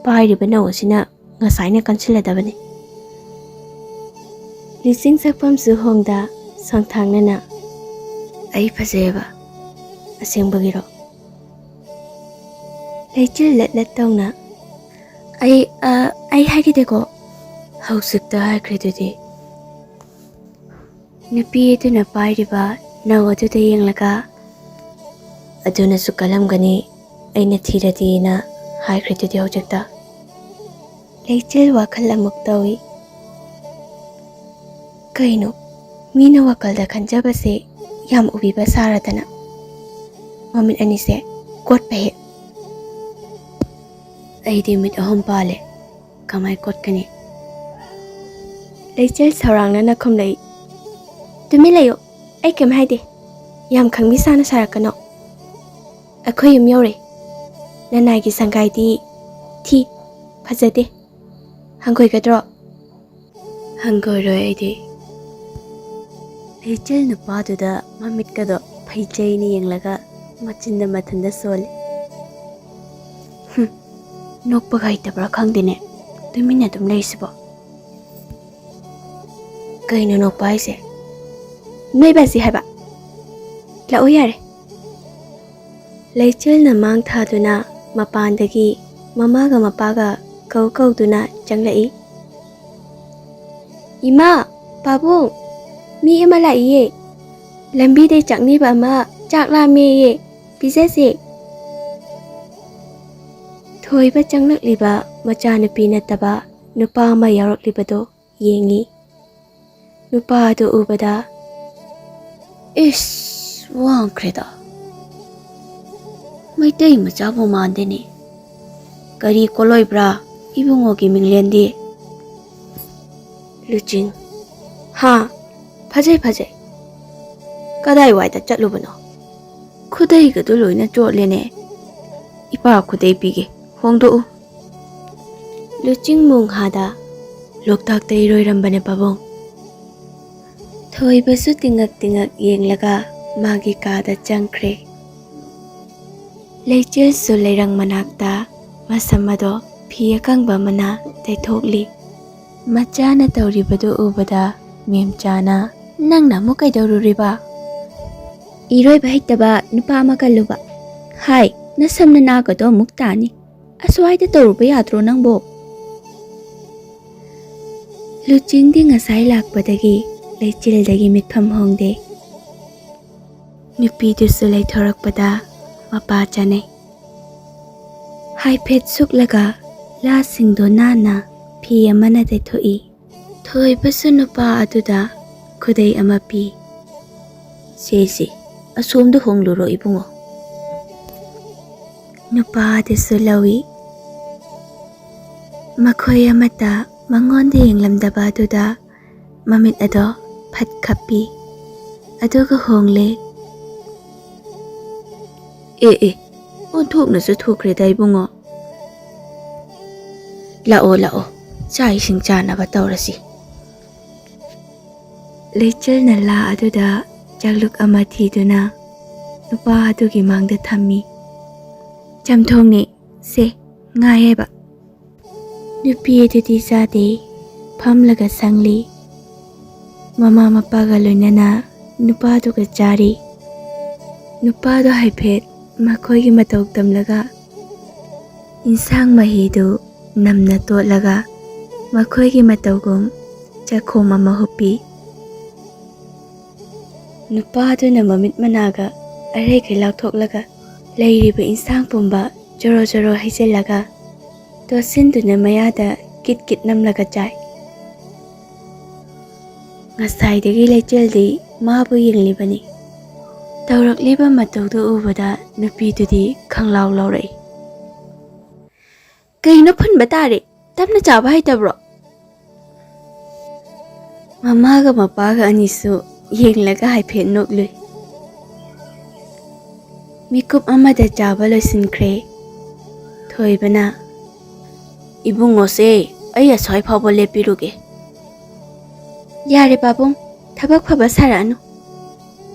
ꯄꯥꯏꯔꯤꯕ ꯅꯧ ꯑꯁꯤꯅ ꯉꯁꯥꯏꯅ ꯀꯟꯁꯤꯜꯂꯗꯕꯅꯤ꯫" ꯂꯤꯁꯤꯡ ꯁꯛꯐꯝꯁꯨ ꯍꯣꯡꯗ ꯁꯣꯡꯊꯥꯡꯅꯅ, "ꯑꯩ ꯐꯖꯩꯌꯦꯕ, ꯑꯁꯦꯡꯕꯒꯤꯔꯣ?" ꯂꯩꯆꯤꯜ ꯂꯠ ꯂꯠ ꯇꯧꯅ, "ꯑꯩ, ꯑ, ꯑꯩ ꯍꯥꯏꯈꯤꯗꯦꯀꯣ?" "ꯍꯧꯖꯤꯛꯇ ꯍꯥꯏꯈ꯭ꯔꯤꯗꯨꯗꯤ꯫" ꯅꯨꯄꯤ ꯑꯗꯨꯅ ꯄꯥꯏꯔꯤꯕ ꯅꯧ ꯑꯗꯨꯗ ꯌꯦꯡꯂꯒ, "ꯑꯗꯨꯅꯁꯨ ꯀꯜꯂꯝꯒꯅꯤ, ꯑꯩꯅ ꯊꯤꯔꯗꯤꯅ ꯍꯥꯏꯈ꯭ꯔꯤꯗꯨꯗꯤ ꯍꯧꯖꯤꯛꯇ꯫" ꯂꯩꯆꯤꯜ ꯋꯥꯈꯜ ꯑꯃꯨꯛ ꯇꯧꯏ꯫ ꯀꯩꯅꯣ, ꯃꯤꯅ ꯋꯥꯈꯜꯗ ꯈꯟꯖꯕꯁꯦ ꯌꯥꯝ ꯎꯕꯤꯕ ꯁꯥꯔꯗꯅ꯫ ꯃꯃꯤꯠ ꯑꯅꯤꯁꯦ ꯀꯣꯠꯄ ꯍꯦꯛ꯫ "ꯑꯩꯗꯤ ꯃꯤꯠ ꯑꯍꯨꯝ ꯄꯥꯜꯂꯦ, ꯀꯃꯥꯏ ꯀꯣꯠꯀꯅꯤ?" ꯂꯩꯆꯤꯜ ꯁꯧꯔꯥꯡꯅꯅ ꯈꯨꯝꯂꯛꯏ꯫ "ꯇꯨꯃꯤꯟ ꯂꯩꯌꯨ, ꯑꯩ ꯀꯩꯝ ꯍꯥꯏꯗꯦ꯫ ꯌꯥꯝ ꯈꯪꯕꯤ ꯁꯥꯅ ꯁꯥꯔꯛꯀꯅꯣ꯫ ꯑꯩꯈꯣꯏ ꯌꯨꯝ ꯌꯧꯔꯦ꯫ ꯅꯅꯥꯏꯒꯤ ꯁꯪꯒꯥꯏꯗꯤ ꯊꯤ, ꯐꯖꯗꯦ꯫ ꯍꯪꯒꯣꯏꯒꯗ꯭ꯔꯣ?" "ꯍꯪꯒꯣꯏꯔꯣꯏ ꯑꯩꯗꯤ꯫" ꯂꯩꯆꯤꯜ ꯅꯨꯄꯥꯗꯨꯗ ꯃꯃꯤꯠꯀꯗꯣ ꯐꯩꯖꯩꯅ ꯌꯦꯡꯂꯒ ꯃꯆꯤꯟꯗ ꯃꯊꯟꯇ ꯁꯣꯜꯂꯤ꯫ "ꯍꯨꯝ, ꯅꯣꯛꯄꯒ ꯍꯩꯇꯕ꯭ꯔꯥ ꯈꯪꯗꯦꯅꯦ, ꯇꯨꯃꯤꯟꯅ ꯑꯗꯨꯝ ꯂꯩꯔꯤꯁꯤꯕꯣ꯫" "ꯀꯩꯅꯣ ꯅꯣꯛꯄ ꯍꯥꯏꯁꯦ?" "ꯅꯣꯏ ꯕꯥꯖꯤ ꯍꯥꯏꯕ꯫ ꯂꯥꯛꯑꯣ ꯌꯥꯔꯦ꯫" ꯂꯩꯆꯤꯜꯅ ꯃꯥꯡ ꯊꯥꯗꯨꯅ ꯃꯄꯥꯟꯗꯒꯤ ꯃꯃꯥꯒ ꯃꯄꯥꯒ ꯀꯧ ꯀꯧꯗꯨꯅ ꯆꯪꯂꯛꯏ꯫ "ꯏꯃꯥ, ꯄꯥꯕꯨꯡ, ꯃꯤ ꯑꯃ ꯂꯥꯛꯏꯌꯦ꯫ ꯂꯝꯕꯤꯗꯩ ꯆꯥꯛꯅꯤꯕ ꯑꯃ ꯆꯥꯛ ꯂꯥꯝꯃꯦꯌꯦ, ꯄꯤꯖꯁꯦ꯫" ꯊꯣꯏꯕ ꯆꯪꯂꯛꯂꯤꯕ ꯃꯆꯥꯅꯨꯄꯤ ꯅꯠꯇꯕ ꯅꯨꯄꯥ ꯑꯃ ꯌꯥꯎꯔꯛꯂꯤꯕꯗꯨ ꯌꯦꯡꯉꯤ꯫ ꯅꯨꯄꯥ ꯑꯗꯨ ꯎꯕꯗ, "ꯏꯁ, ꯋꯥꯡꯈ꯭ꯔꯦꯗ꯫ ꯃꯩꯇꯩ ꯃꯆꯥꯕꯨ ꯃꯥꯟꯗꯦꯅꯦ꯫ ꯀꯔꯤ ꯀꯣꯂꯣꯏꯕ꯭ꯔꯥ ꯏꯕꯨꯡꯉꯣꯒꯤ ꯃꯤꯡꯂꯦꯟꯗꯤ?" ꯂꯨꯆꯤꯡ, "ꯍꯥ, ꯐꯖꯩ, ꯐꯖꯩ꯫ ꯀꯗꯥꯏꯋꯥꯏꯗ ꯆꯠꯂꯨꯕꯅꯣ? ꯈꯨꯗꯩꯒꯗꯨ ꯂꯣꯏꯅ ꯆꯣꯠꯂꯦꯅꯦ꯫ ꯏꯄꯥ ꯈꯨꯗꯩ ꯄꯤꯒꯦ, ꯍꯣꯡꯗꯣꯛꯎ꯫" ꯂꯨꯆꯤꯡ ꯃꯣꯡꯍꯥꯗ, "ꯂꯣꯛꯇꯥꯛꯇ ꯏꯔꯣꯏꯔꯝꯕꯅꯦ ꯄꯥꯕꯨꯡ꯫" ꯊꯣꯏꯕꯁꯨ ꯇꯤꯉꯛ ꯇꯤꯉꯛ ꯌꯦꯡꯂꯒ ꯃꯥꯒꯤ ꯀꯥꯗ ꯆꯪꯈ꯭ꯔꯦ꯫ ꯂꯩꯆꯤꯜꯁꯨ ꯂꯩꯔꯪ ꯃꯅꯥꯛꯇ ꯃꯁꯝ ꯑꯗꯣ ꯐꯤ ꯑꯀꯪꯕ ꯑꯃꯅ ꯇꯩꯊꯣꯛꯂꯤ꯫ ꯃꯆꯥꯅ ꯇꯧꯔꯤꯕꯗꯨ ꯎꯕꯗ ꯃꯦꯝꯆꯥꯅ, "ꯅꯪꯅ ꯑꯃꯨꯛ ꯀꯩꯗꯧꯔꯨꯔꯤꯕ?" "ꯏꯔꯣꯏꯕ ꯍꯩꯇꯕ ꯅꯨꯄꯥ ꯑꯃ ꯀꯜꯂꯨꯕ꯫ ꯍꯥꯏ, ꯅꯁꯝ ꯅꯅꯥꯒꯗꯣ ꯑꯃꯨꯛ ꯇꯥꯅꯤ꯫ ꯑꯁ꯭ꯋꯥꯏꯗ ꯇꯧꯔꯨꯕ ꯌꯥꯗ꯭ꯔꯣ ꯅꯪꯕꯣ?" ꯂꯨꯆꯤꯡꯗꯤ ꯉꯁꯥꯏ ꯂꯥꯛꯄꯗꯒꯤ ꯂꯩꯆꯤꯜꯗꯒꯤ ꯃꯤꯠꯐꯝ ꯍꯣꯡꯗꯦ꯫ ꯅꯨꯄꯤꯗꯨꯁꯨ ꯂꯩꯊꯣꯔꯛꯄꯗ ꯃꯄꯥ ꯆꯥꯅꯩ꯫ ꯍꯥꯏꯐꯦꯠ ꯁꯨꯛꯂꯒ ꯂꯥꯁꯤꯡꯗꯣ ꯅꯥꯟꯅ ꯐꯤ ꯑꯃꯅ ꯇꯩꯊꯣꯛꯏ꯫ ꯊꯣꯏꯕꯁꯨ ꯅꯨꯄꯥ ꯑꯗꯨꯗ ꯈꯨꯗꯩ ꯑꯃ ꯄꯤ꯫ "ꯁꯦ, ꯁꯦ, ꯑꯁꯣꯝꯗ ꯍꯣꯡꯂꯨꯔꯣ ꯏꯕꯨꯡꯉꯣ꯫" ꯅꯨꯄꯥ ꯑꯗꯨꯁꯨ ꯂꯧꯏ꯫ ꯃꯈꯣꯏ ꯑꯃꯠꯇ ꯃꯉꯣꯟꯗ ꯌꯦꯡꯂꯝꯗꯕ ꯑꯗꯨꯗ ꯃꯃꯤꯠ ꯑꯗꯣ ꯐꯠ ꯈꯞꯄꯤ꯫ ꯑꯗꯨꯒ ꯍꯣꯡꯂꯦ꯫ "ꯑꯦ ꯑꯦ, ꯑꯣꯟꯊꯣꯛꯅꯁꯨ ꯊꯣꯛꯈ꯭ꯔꯦꯗ ꯏꯕꯨꯡꯉꯣ꯫ ꯂꯥꯛꯑꯣ ꯂꯥꯛꯑꯣ, ꯆꯥꯛ ꯏꯁꯤꯡ ꯆꯥꯅꯕ ꯇꯧꯔꯁꯤ꯫" ꯂꯩꯆꯤꯜꯅ ꯂꯥ ꯑꯗꯨꯗ ꯆꯥꯛꯂꯨꯛ ꯑꯃ ꯊꯤꯗꯨꯅ ꯅꯨꯄꯥ ꯑꯗꯨꯒꯤ ꯃꯥꯡꯗ ꯊꯝꯃꯤ꯫ "ꯆꯝꯊꯣꯡꯅꯤ, ꯁꯦ, ꯉꯥ ꯑꯌꯥꯏꯕ꯫" ꯅꯨꯄꯤ ꯑꯗꯨꯗꯤ ꯆꯥꯗꯦ, ꯐꯝꯂꯒ ꯁꯪꯂꯤ꯫ ꯃꯃꯥ ꯃꯄꯥꯒ ꯂꯣꯏꯅꯅ ꯅꯨꯄꯥꯗꯨꯒ ꯆꯥꯔꯤ꯫ ꯅꯨꯄꯥꯗꯣ ꯍꯥꯏꯐꯦꯠ ꯃꯈꯣꯏꯒꯤ ꯃꯇꯧ ꯇꯝꯂꯒ ꯏꯟꯁꯥꯡ ꯃꯍꯤꯗꯨ ꯅꯝꯅ ꯇꯣꯠꯂꯒ ꯃꯈꯣꯏꯒꯤ ꯃꯇꯧꯒꯨꯝ ꯆꯥꯛꯈꯣꯝ ꯑꯃ ꯍꯨꯞꯄꯤ꯫ ꯅꯨꯄꯥꯗꯨꯅ ꯃꯃꯤꯠ ꯃꯅꯥꯒ ꯑꯔꯩꯈꯩ ꯂꯥꯎꯊꯣꯛꯂꯒ ꯂꯩꯔꯤꯕ ꯏꯟꯁꯥꯡ ꯄꯨꯝꯕ ꯖꯣꯔꯣ ꯖꯣꯔꯣ ꯍꯩꯖꯤꯜꯂꯒ ꯇꯣꯠꯁꯤꯟꯗꯨꯅ ꯃꯌꯥꯗ ꯀꯤꯠ ꯀꯤꯠ ꯅꯝꯂꯒ ꯆꯥꯏ꯫ ꯉꯁꯥꯏꯗꯒꯤ ꯂꯩꯆꯤꯜꯗꯤ ꯃꯥꯕꯨ ꯌꯦꯡꯂꯤꯕꯅꯤ꯫ ꯇꯧꯔꯛꯂꯤꯕ ꯃꯇꯧꯗꯨ ꯎꯕꯗ ꯅꯨꯄꯤꯗꯨꯗꯤ ꯈꯪꯂꯥꯎ ꯂꯥꯎꯔꯛꯏ꯫ "ꯀꯩꯅꯣ ꯐꯨꯟꯕ ꯇꯥꯔꯦ, ꯇꯞꯅ ꯆꯥꯕ ꯍꯩꯇꯕ꯭ꯔꯣ?" ꯃꯃꯥꯒ ꯃꯄꯥꯒ ꯑꯅꯤꯁꯨ ꯌꯦꯡꯂꯒ ꯍꯥꯏꯐꯦꯠ ꯅꯣꯛꯂꯨꯏ꯫ ꯃꯤꯀꯨꯞ ꯑꯃꯗ ꯆꯥꯕ ꯂꯣꯏꯁꯤꯟꯈ꯭ꯔꯦ꯫ ꯊꯣꯏꯕꯅ, "ꯏꯕꯨꯡꯉꯣꯁꯦ, ꯑꯩ ꯑꯁ꯭ꯋꯥꯏ ꯐꯥꯎꯕ ꯂꯦꯞꯄꯤꯔꯨꯒꯦ꯫" "ꯌꯥꯔꯦ ꯄꯥꯕꯨꯡ, ꯊꯕꯛ ꯐꯕ ꯁꯥꯔꯛꯑꯅꯨ꯫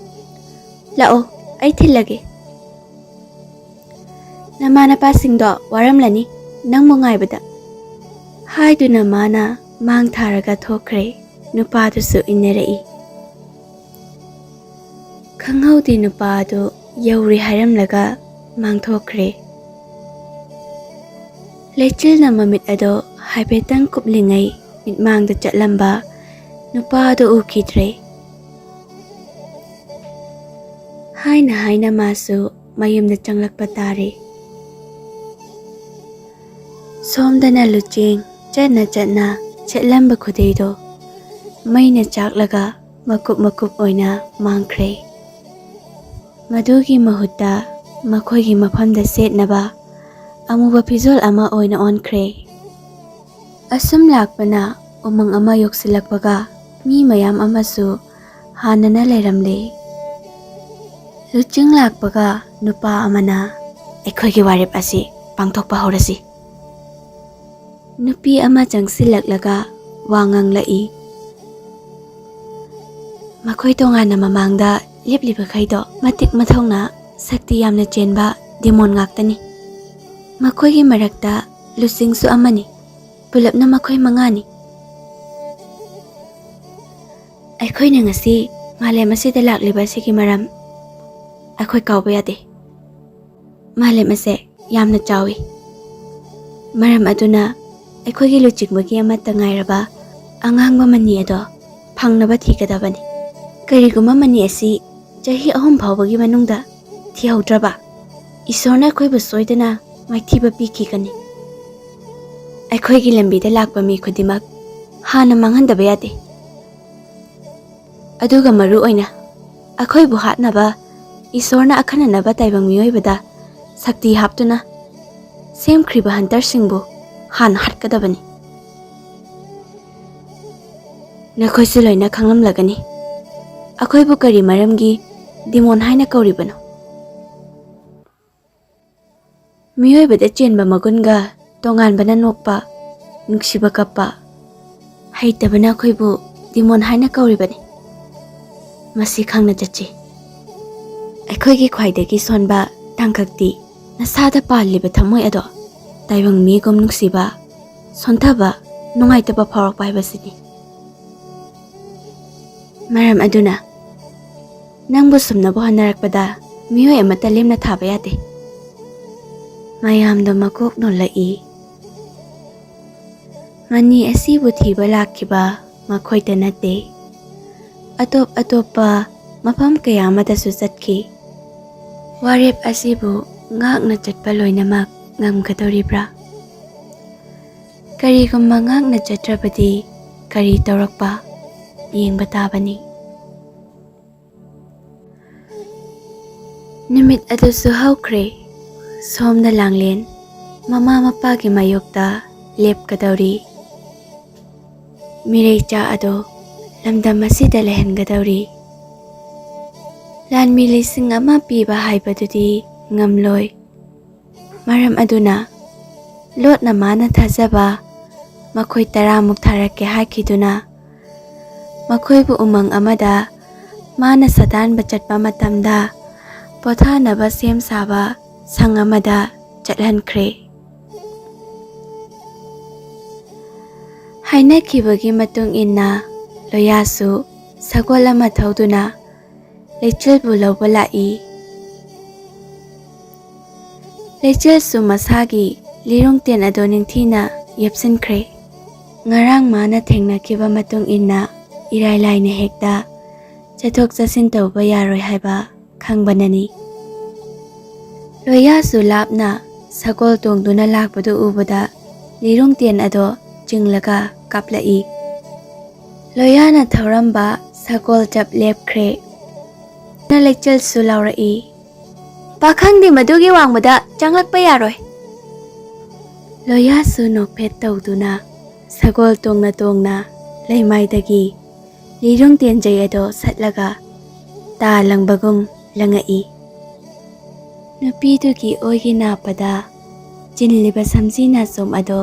ꯂꯥꯛꯑꯣ, ꯑꯩ ꯊꯤꯜꯂꯒꯦ꯫" "ꯅꯃꯥ ꯅꯄꯥꯁꯤꯡꯗꯣ ꯋꯥꯔꯝꯂꯅꯤ ꯅꯪꯕꯨ ꯉꯥꯏꯕꯗ꯫" ꯍꯥꯏꯗꯨꯅ ꯃꯥꯅ ꯃꯥꯡ ꯊꯥꯔꯒ ꯊꯣꯛꯈ꯭ꯔꯦ꯫ ꯅꯨꯄꯥꯗꯨꯁꯨ ꯏꯟꯅꯔꯛꯏ꯫ ꯈꯪꯍꯧꯗꯦ ꯅꯨꯄꯥ ꯑꯗꯨ ꯌꯧꯔꯦ ꯍꯥꯏꯔꯝꯂꯒ ꯃꯥꯡꯊꯣꯛꯈ꯭ꯔꯦ꯫ ꯂꯩꯆꯤꯜꯅ ꯃꯃꯤꯠ ꯑꯗꯣ ꯍꯥꯏꯐꯦꯠꯇꯪ ꯀꯨꯞꯂꯤꯉꯩ ꯃꯤꯠꯃꯥꯡꯗ ꯆꯠꯂꯝꯕ ꯅꯨꯄꯥ ꯑꯗꯨ ꯎꯈꯤꯗ꯭ꯔꯦ꯫ ꯍꯥꯏꯅ ꯍꯥꯏꯅ ꯃꯥꯁꯨ ꯃꯌꯨꯝꯗ ꯆꯪꯂꯛꯄ ꯇꯥꯔꯦ꯫ ꯁꯣꯝꯗꯅ ꯂꯨꯆꯦꯡ ꯆꯠꯅ ꯆꯠꯅ ꯁꯦꯠꯂꯝꯕ ꯈꯨꯗꯩꯗꯣ ꯃꯩꯅ ꯆꯥꯛꯂꯒ ꯃꯀꯨꯞ ꯃꯀꯨꯞ ꯑꯣꯏꯅ ꯃꯥꯡꯈ꯭ꯔꯦ꯫ ꯃꯗꯨꯒꯤ ꯃꯍꯨꯠꯇ ꯃꯈꯣꯏꯒꯤ ꯃꯐꯝꯗ ꯁꯦꯠꯅꯕ ꯑꯃꯨꯕ ꯐꯤꯖꯣꯜ ꯑꯃ ꯑꯣꯏꯅ ꯑꯣꯟꯈ꯭ꯔꯦ꯫ ꯑꯁꯨꯝ ꯂꯥꯛꯄꯅ ꯎꯃꯪ ꯑꯃ ꯌꯣꯛꯁꯤꯜꯂꯛꯄꯒ ꯃꯤ ꯃꯌꯥꯝ ꯑꯃꯁꯨ ꯍꯥꯟꯅꯅ ꯂꯩꯔꯝꯂꯦ꯫ ꯂꯨꯆꯤꯡ ꯂꯥꯛꯄꯒ ꯅꯨꯄꯥ ꯑꯃꯅ, "ꯑꯩꯈꯣꯏꯒꯤ ꯋꯥꯔꯦꯞ ꯑꯁꯤ ꯄꯥꯡꯊꯣꯛꯄ ꯍꯧꯔꯁꯤ꯫" ꯅꯨꯄꯤ ꯑꯃ ꯆꯪꯁꯤꯜꯂꯛꯂꯒ ꯋꯥ ꯉꯥꯡꯂꯛꯏ꯫ "ꯃꯈꯣꯏ ꯇꯣꯉꯥꯟꯅ ꯃꯃꯥꯡꯗ ꯂꯦꯞꯂꯤꯕꯈꯩꯗꯣ ꯃꯇꯤꯛ ꯃꯊꯧꯅꯥ ꯁꯛꯇꯤ ꯌꯥꯝꯅ ꯆꯦꯟꯕ ꯗꯦꯃꯣꯟ ꯉꯥꯛꯇꯅꯤ꯫ ꯃꯈꯣꯏꯒꯤ ꯃꯔꯛꯇ ꯂꯨꯆꯤꯡꯁꯨ ꯑꯃꯅꯤ꯫ ꯄꯨꯂꯞꯅ ꯃꯈꯣꯏ ꯃꯉꯥꯅꯤ꯫ ꯑꯩꯈꯣꯏꯅ ꯉꯁꯤ ꯃꯥꯂꯦꯝ ꯑꯁꯤꯗ ꯂꯥꯛꯂꯤꯕ ꯑꯁꯤꯒꯤ ꯃꯔꯝ ꯑꯩꯈꯣꯏ ꯀꯥꯎꯕ ꯌꯥꯗꯦ꯫ ꯃꯥꯂꯦꯝ ꯑꯁꯦ ꯌꯥꯝꯅ ꯆꯥꯎꯏ꯫ ꯃꯔꯝ ꯑꯗꯨꯅ ꯑꯩꯈꯣꯏꯒꯤ ꯂꯨꯆꯤꯡꯕꯒꯤ ꯑꯃꯠꯇ ꯉꯥꯏꯔꯕ ꯑꯉꯥꯡꯕ ꯃꯅꯤ ꯑꯗꯣ ꯐꯪꯅꯕ ꯊꯤꯒꯗꯕꯅꯤ꯫ ꯀꯔꯤꯒꯨꯝꯕ ꯃꯅꯤ ꯑꯁꯤ ꯆꯍꯤ ꯑꯍꯨꯝ ꯐꯥꯎꯕꯒꯤ ꯃꯅꯨꯡꯗ ꯊꯤꯍꯧꯗ꯭ꯔꯕ, ꯏꯁꯣꯔꯅ ꯑꯩꯈꯣꯏꯕꯨ ꯁꯣꯏꯗꯅ ꯃꯥꯏꯊꯤꯕ ꯄꯤꯈꯤꯒꯅꯤ꯫ ꯑꯩꯈꯣꯏꯒꯤ ꯂꯝꯕꯤꯗ ꯂꯥꯛꯄ ꯃꯤ ꯈꯨꯗꯤꯡꯃꯛ ꯍꯥꯟꯅ ꯃꯥꯡꯍꯟꯗꯕ ꯌꯥꯗꯦ꯫ ꯑꯗꯨꯒ ꯃꯔꯨ ꯑꯣꯏꯅ ꯑꯩꯈꯣꯏꯕꯨ ꯍꯥꯠꯅꯕ ꯏꯁꯣꯔꯅ ꯑꯈꯟꯅꯅꯕ ꯇꯥꯏꯕꯪ ꯃꯤꯑꯣꯏꯕꯗ ꯁꯛꯇꯤ ꯍꯥꯞꯇꯨꯅ ꯁꯦꯝꯈ꯭ꯔꯤꯕ ꯍꯟꯇꯔꯁꯤꯡꯕꯨ ꯍꯥꯟꯅ ꯍꯥꯠꯀꯗꯕꯅꯤ꯫" ꯅꯈꯣꯏꯁꯨ ꯂꯣꯏꯅ ꯈꯪꯂꯝꯂꯒꯅꯤ ꯑꯩꯈꯣꯏꯕꯨ ꯀꯔꯤ ꯃꯔꯝꯒꯤ ꯗꯤꯃꯣꯟ ꯍꯥꯏꯅ ꯀꯧꯔꯤꯕꯅꯣ꯫ ꯃꯤꯑꯣꯏꯕꯗ ꯆꯦꯟꯕ ꯃꯒꯨꯟꯒ ꯇꯣꯉꯥꯟꯕꯅ ꯅꯣꯛꯄ, ꯅꯨꯡꯁꯤꯕ ꯀꯞꯄ, ꯍꯩꯇꯕꯅ ꯑꯩꯈꯣꯏꯕꯨ ꯗꯤꯃꯣꯟ ꯍꯥꯏꯅ ꯀꯧꯔꯤꯕꯅꯤ꯫ ꯃꯁꯤ ꯈꯪꯅ ꯆꯠꯁꯤ꯫ ꯑꯩꯈꯣꯏꯒꯤ ꯈ꯭ꯋꯥꯏꯗꯒꯤ ꯁꯣꯟꯕ ꯇꯥꯡꯀꯛꯇꯤ ꯅꯁꯥꯗ ꯄꯥꯜꯂꯤꯕ ꯊꯃꯣꯏ ꯑꯗꯣ ꯇꯥꯏꯕꯪ ꯃꯤꯒꯨꯝ ꯅꯨꯡꯁꯤꯕ, ꯁꯣꯟꯊꯕ, ꯅꯨꯡꯉꯥꯏꯇꯕ ꯐꯥꯎꯔꯛꯄ ꯍꯥꯏꯕꯁꯤꯅꯤ꯫ ꯃꯔꯝ ꯑꯗꯨꯅ ꯅꯪꯕꯨ ꯁꯨꯝꯅꯕ ꯍꯣꯠꯅꯔꯛꯄꯗ ꯃꯤꯑꯣꯏ ꯑꯃꯠꯇ ꯂꯦꯝꯅ ꯊꯥꯕ ꯌꯥꯗꯦ꯫ ꯃꯌꯥꯝꯗꯣ ꯃꯀꯣꯛ ꯅꯣꯜꯂꯛꯏ꯫ ꯃꯅꯤ ꯑꯁꯤꯕꯨ ꯊꯤꯕ ꯂꯥꯛꯈꯤꯕ ꯃꯈꯣꯏꯇ ꯅꯠꯇꯦ, ꯑꯇꯣꯞ ꯑꯇꯣꯞꯄ ꯃꯐꯝ ꯀꯌꯥ ꯑꯃꯗꯁꯨ ꯆꯠꯈꯤ꯫ ꯋꯥꯔꯦꯞ ꯑꯁꯤꯕꯨ ꯉꯥꯛꯅ ꯆꯠꯄ ꯂꯣꯏꯅꯃꯛ ꯉꯝꯒꯗꯧꯔꯤꯕ꯭ꯔꯥ? ꯀꯔꯤꯒꯨꯝꯕ ꯉꯥꯛꯅ ꯆꯠꯇ꯭ꯔꯕꯗꯤ ꯀꯔꯤ ꯇꯧꯔꯛꯄ ꯌꯦꯡꯕ ꯇꯥꯕꯅꯤ꯫ ꯅꯨꯃꯤꯠ ꯑꯗꯨꯁꯨ ꯍꯧꯈ꯭ꯔꯦ꯫ ꯁꯣꯝꯗ ꯂꯥꯡꯂꯦꯟ ꯃꯃꯥ ꯃꯄꯥꯒꯤ ꯃꯥꯌꯣꯛꯇ ꯂꯦꯞꯀꯗꯧꯔꯤ꯫ ꯃꯤꯔꯩꯆꯥ ꯑꯗꯣ ꯂꯝꯗꯝ ꯑꯁꯤꯗ ꯂꯩꯍꯟꯒꯗꯧꯔꯤ꯫ ꯂꯥꯟꯃꯤ ꯂꯤꯁꯤꯡ ꯑꯃ ꯄꯤꯕ ꯍꯥꯏꯕꯗꯨꯗꯤ ꯉꯝꯂꯣꯏ꯫ ꯃꯔꯝ ꯑꯗꯨꯅ ꯂꯣꯠꯅ ꯃꯥꯅ ꯊꯥꯖꯕ ꯃꯈꯣꯏ ꯇꯔꯥꯃꯨꯛ ꯊꯥꯔꯛꯀꯦ ꯍꯥꯏꯈꯤꯗꯨꯅ ꯃꯈꯣꯏꯕꯨ ꯎꯃꯪ ꯑꯃꯗ ꯃꯥꯅ ꯁꯥꯗꯥꯟꯕ ꯆꯠꯄ ꯃꯇꯝꯗ ꯄꯣꯊꯥꯅꯕ ꯁꯦꯝ ꯁꯥꯕ ꯁꯪ ꯑꯃꯗ ꯆꯠꯍꯟꯈ꯭ꯔꯦ꯫ ꯍꯥꯏꯅꯈꯤꯕꯒꯤ ꯃꯇꯨꯡ ꯏꯟꯅ ꯂꯣꯌꯥꯁꯨ ꯁꯒꯣꯜ ꯑꯃ ꯊꯧꯗꯨꯅ ꯂꯩꯆꯤꯜꯕꯨ ꯂꯧꯕ ꯂꯥꯛꯏ꯫ ꯂꯩꯆꯤꯜꯁꯨ ꯃꯁꯥꯒꯤ ꯂꯤꯔꯨꯡꯇꯦꯟ ꯑꯗꯨ ꯅꯤꯡꯊꯤꯅ ꯌꯦꯞꯁꯤꯟꯈ꯭ꯔꯦ꯫ ꯉꯔꯥꯡ ꯃꯥꯅ ꯊꯦꯡꯅꯈꯤꯕ ꯃꯇꯨꯡ ꯏꯟꯅ ꯏꯔꯥꯏ ꯂꯥꯏꯅ ꯍꯦꯛꯇ ꯆꯠꯊꯣꯛ ꯆꯠꯁꯤꯟ ꯇꯧꯕ ꯌꯥꯔꯣꯏ ꯍꯥꯏꯕ ꯈꯪꯕꯅꯅꯤ꯫ ꯂꯣꯌꯥꯁꯨ ꯂꯥꯞꯅ ꯁꯒꯣꯜ ꯇꯣꯡꯗꯨꯅ ꯂꯥꯛꯄꯗꯨ ꯎꯕꯗ ꯂꯤꯔꯨꯡꯇꯦꯟ ꯑꯗꯣ ꯆꯤꯡꯂꯒ ꯀꯥꯞꯂꯛꯏ꯫ ꯂꯣꯌꯥꯅ ꯊꯧꯔꯝꯕ ꯁꯒꯣꯜ ꯆꯞ ꯂꯦꯞꯈ꯭ꯔꯦ꯫ ꯂꯩꯆꯤꯜꯁꯨ ꯂꯥꯎꯔꯛꯏ, "ꯄꯥꯈꯪꯗꯤ ꯃꯗꯨꯒꯤ ꯋꯥꯡꯃꯗ ꯆꯪꯂꯛꯄ ꯌꯥꯔꯣꯏ"꯫ ꯂꯣꯌꯥꯁꯨ ꯅꯣꯛꯐꯦꯠ ꯇꯧꯗꯨꯅ ꯁꯒꯣꯜ ꯇꯣꯡꯅ ꯇꯣꯡꯅ ꯂꯩꯃꯥꯏꯗꯒꯤ ꯂꯤꯔꯨꯡ ꯇꯦꯟꯖꯩ ꯑꯗꯣ ꯁꯠꯂꯒ ꯇꯥ ꯂꯪꯕꯒꯨꯝ ꯂꯪꯉꯛꯏ꯫ ꯅꯨꯄꯤꯗꯨꯒꯤ ꯑꯣꯏꯒꯤ ꯅꯥꯞꯄꯗ ꯆꯤꯜꯂꯤꯕ ꯁꯝꯖꯤ ꯅꯥꯆꯣꯝ ꯑꯗꯣ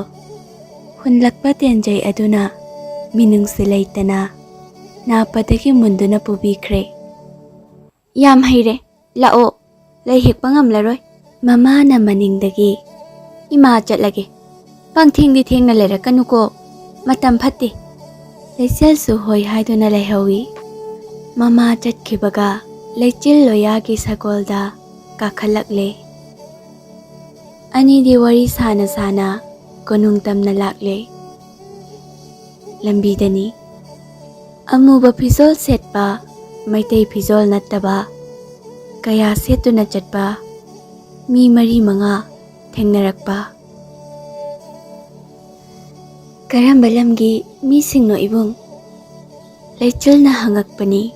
ꯍꯨꯟꯂꯛꯄ ꯇꯦꯟꯖꯩ ꯑꯗꯨꯅ ꯃꯤꯅꯨꯡꯁꯤ ꯂꯩꯇꯅ ꯅꯥꯞꯄꯗꯒꯤ ꯃꯨꯟꯗꯨꯅ ꯄꯨꯕꯤꯈ꯭ꯔꯦ꯫ "ꯌꯥꯝ ꯍꯩꯔꯦ, ꯂꯥꯛꯑꯣ, ꯂꯩ ꯍꯦꯛꯄ ꯉꯝꯂꯔꯣꯏ"꯫ ꯃꯃꯥꯅ ꯃꯅꯤꯡꯗꯒꯤ, "ꯏꯃꯥ ꯆꯠꯂꯒꯦ, ꯄꯪꯊꯦꯡꯗꯤ ꯊꯦꯡꯅ ꯂꯩꯔꯛꯀꯅꯨꯀꯣ, ꯃꯇꯝ ꯐꯠꯇꯦ"꯫ ꯂꯩꯆꯤꯜꯁꯨ ꯍꯣꯏ ꯍꯥꯏꯗꯨꯅ ꯂꯩꯍꯧꯏ꯫ ꯃꯃꯥ ꯆꯠꯈꯤꯕꯒ ꯂꯩꯆꯤꯜ ꯂꯣꯌꯥꯒꯤ ꯁꯒꯣꯜꯗ ꯀꯥꯈꯠꯂꯛꯂꯦ꯫ ꯑꯅꯤꯗꯤ ꯋꯥꯔꯤ ꯁꯥꯅ ꯁꯥꯅ ꯀꯣꯅꯨꯡ ꯇꯝꯅ ꯂꯥꯛꯂꯦ꯫ ꯂꯝꯕꯤꯗꯅꯤ ꯑꯃꯨꯕ ꯐꯤꯖꯣꯜ ꯁꯦꯠꯄ, ꯃꯩꯇꯩ ꯐꯤꯖꯣꯜ ꯅꯠꯇꯕ ꯀꯌꯥ ꯁꯦꯠꯇꯨꯅ ꯆꯠꯄ ꯃꯤ ꯃꯔꯤ ꯃꯉꯥ ꯊꯦꯡꯅꯔꯛꯄ꯫ "ꯀꯔꯝꯕ ꯂꯝꯒꯤ ꯃꯤꯁꯤꯡꯅꯣ ꯏꯕꯨꯡ?" ꯂꯩꯆꯤꯜꯅ ꯍꯪꯉꯛꯄꯅꯤ꯫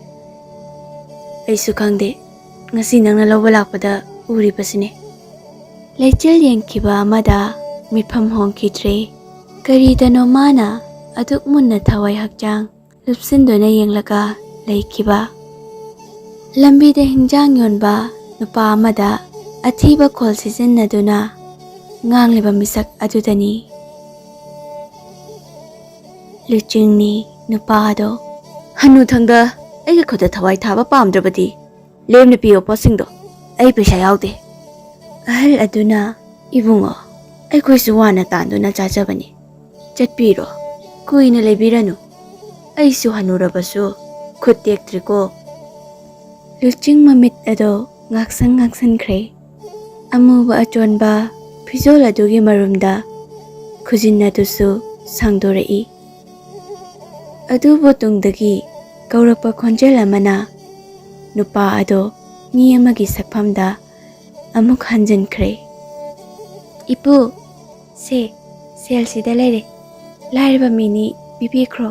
"ꯑꯩꯁꯨ ꯈꯪꯗꯦ, ꯉꯁꯤ ꯅꯪꯅ ꯂꯧꯕ ꯂꯥꯛꯄꯗ ꯎꯔꯤꯕꯁꯤꯅꯤ"꯫ ꯂꯩꯆꯤꯜ ꯌꯦꯡꯈꯤꯕ ꯑꯃꯗ ꯃꯤꯐꯝ ꯍꯣꯡꯈꯤꯗ꯭ꯔꯦ꯫ ꯀꯔꯤꯗꯅꯣ ꯃꯥꯅ ꯑꯗꯨꯛ ꯃꯨꯟꯅ ꯊꯋꯥꯏ ꯍꯛꯆꯥꯡ ꯂꯨꯞꯁꯤꯟꯗꯨꯅ ꯌꯦꯡꯂꯒ ꯂꯩꯈꯤꯕ꯫ ꯂꯝꯕꯤꯗ ꯍꯤꯟꯖꯥꯡ ꯌꯣꯟꯕ ꯅꯨꯄꯥ ꯑꯃꯗ ꯑꯊꯤꯕ ꯈꯣꯜ ꯁꯤꯖꯤꯟꯅꯗꯨꯅ ꯉꯥꯡꯂꯤꯕ ꯃꯤꯁꯛ ꯑꯗꯨꯗꯅꯤ꯫ ꯂꯨꯆꯤꯡꯅꯤ ꯅꯨꯄꯥ ꯑꯗꯣ꯫ "ꯍꯅꯨꯊꯪꯗ ꯑꯩꯒꯤ ꯈꯨꯠꯇ ꯊꯋꯥꯏ ꯊꯥꯕ ꯄꯥꯝꯗ꯭ꯔꯕꯗꯤ ꯂꯦꯝꯅ ꯄꯤꯌꯣ ꯄꯣꯠꯁꯤꯡꯗꯣ, ꯑꯩ ꯄꯩꯁꯥ ꯌꯥꯎꯗꯦ꯫" ꯑꯍꯜ ꯑꯗꯨꯅ, "ꯏꯕꯨꯡꯉꯣ, ꯑꯩꯈꯣꯏꯁꯨ ꯋꯥꯅ ꯇꯥꯟꯗꯨꯅ ꯆꯥꯖꯕꯅꯤ, ꯆꯠꯄꯤꯔꯣ, ꯀꯨꯏꯅ ꯂꯩꯕꯤꯔꯅꯨ, ꯑꯩꯁꯨ ꯍꯅꯨꯔꯕꯁꯨ ꯈꯨꯠ ꯇꯦꯛꯇ꯭ꯔꯤꯀꯣ꯫" ꯂꯨꯆꯤꯡ ꯃꯃꯤꯠ ꯑꯗꯣ ꯉꯥꯛꯁꯪ ꯉꯥꯛꯁꯟꯈ꯭ꯔꯦ꯫ ꯑꯃꯨꯕ ꯑꯆꯣꯟꯕ ꯐꯤꯖꯣꯜ ꯑꯗꯨꯒꯤ ꯃꯔꯨꯝꯗ ꯈꯨꯖꯤꯟ ꯑꯗꯨꯁꯨ ꯁꯥꯡꯗꯣꯔꯛꯏ꯫ ꯑꯗꯨꯕꯨ ꯇꯨꯡꯗꯒꯤ ꯀꯧꯔꯛꯄ ꯈꯣꯟꯖꯦꯜ ꯑꯃꯅ ꯅꯨꯄꯥ ꯑꯗꯣ ꯃꯤ ꯑꯃꯒꯤ ꯁꯛꯐꯝꯗ ꯑꯃꯨꯛ ꯍꯟꯖꯤꯟꯈ꯭ꯔꯦ꯫ "ꯏꯄꯨ, ꯁꯦ, ꯁꯦꯜꯁꯤꯗ ꯂꯩꯔꯦ꯫ ꯂꯥꯏꯔꯕ ꯃꯤꯅꯤ, ꯄꯤꯕꯤꯈ꯭ꯔꯣ꯫"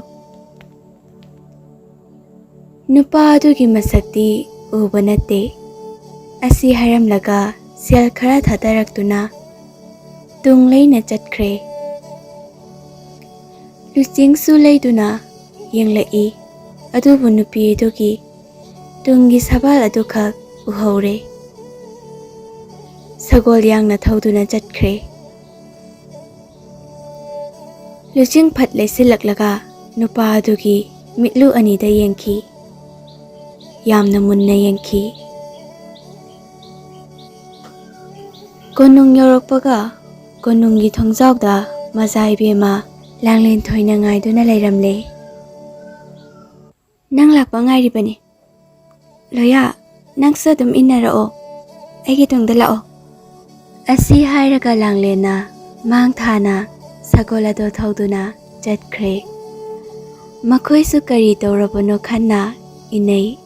ꯅꯨꯄꯥ ꯑꯗꯨꯒꯤ ꯃꯁꯛꯇꯤ ꯎꯕ ꯅꯠꯇꯦ꯫ ꯑꯁꯤ ꯍꯥꯏꯔꯝꯂꯒ ꯁꯦꯜ ꯈꯔ ꯊꯥꯗꯔꯛꯇꯨꯅ ꯇꯨꯡ ꯂꯩꯅ ꯆꯠꯈ꯭ꯔꯦ꯫ ꯂꯨꯆꯤꯡꯁꯨ ꯂꯩꯗꯨꯅ ꯌꯦꯡꯂꯛꯏ, ꯑꯗꯨꯕꯨ ꯅꯨꯄꯤ ꯑꯗꯨꯒꯤ ꯇꯨꯡꯒꯤ ꯁꯕꯥꯜ ꯑꯗꯨꯈꯛ ꯎꯍꯧꯔꯦ꯫ ꯁꯒꯣꯜ ꯌꯥꯡꯅ ꯊꯧꯗꯨꯅ ꯆꯠꯈ꯭ꯔꯦ꯫ ꯂꯨꯆꯤꯡ ꯐꯠ ꯂꯩꯁꯤꯜꯂꯛꯂꯒ ꯅꯨꯄꯥ ꯑꯗꯨꯒꯤ ꯃꯤꯠꯂꯨ ꯑꯅꯤꯗ ꯌꯦꯡꯈꯤ꯫ ꯌꯥꯝꯅ ꯃꯨꯟꯅ ꯌꯦꯡꯈꯤ꯫ ꯀꯣꯅꯨꯡ ꯌꯧꯔꯛꯄꯒ ꯀꯣꯅꯨꯡꯒꯤ ꯊꯣꯡꯖꯥꯎꯗ ꯃꯖꯥ ꯏꯕꯦꯝꯃ ꯂꯥꯡꯂꯦꯟ ꯊꯣꯏꯅ ꯉꯥꯏꯗꯨꯅ ꯂꯩꯔꯝꯂꯦ꯫ "ꯅꯪ ꯂꯥꯛꯄ ꯉꯥꯏꯔꯤꯕꯅꯤ꯫ ꯂꯣꯌꯥ, ꯅꯪꯁꯨ ꯑꯗꯨꯝ ꯏꯟꯅꯔꯛꯑꯣ꯫ ꯑꯩꯒꯤ ꯇꯨꯡꯗ ꯂꯥꯛꯑꯣ꯫" ꯑꯁꯤ ꯍꯥꯏꯔꯒ ꯂꯥꯡꯂꯦꯟꯅ ꯃꯥꯡ ꯊꯥꯅ ꯁꯒꯣꯜ ꯑꯗꯨ ꯊꯧꯗꯨꯅ ꯆꯠꯈ꯭ꯔꯦ꯫ ꯃꯈꯣꯏꯁꯨ ꯀꯔꯤ ꯇꯧꯔꯕꯅꯣ ꯈꯟꯅ ꯏꯟꯅꯩ꯫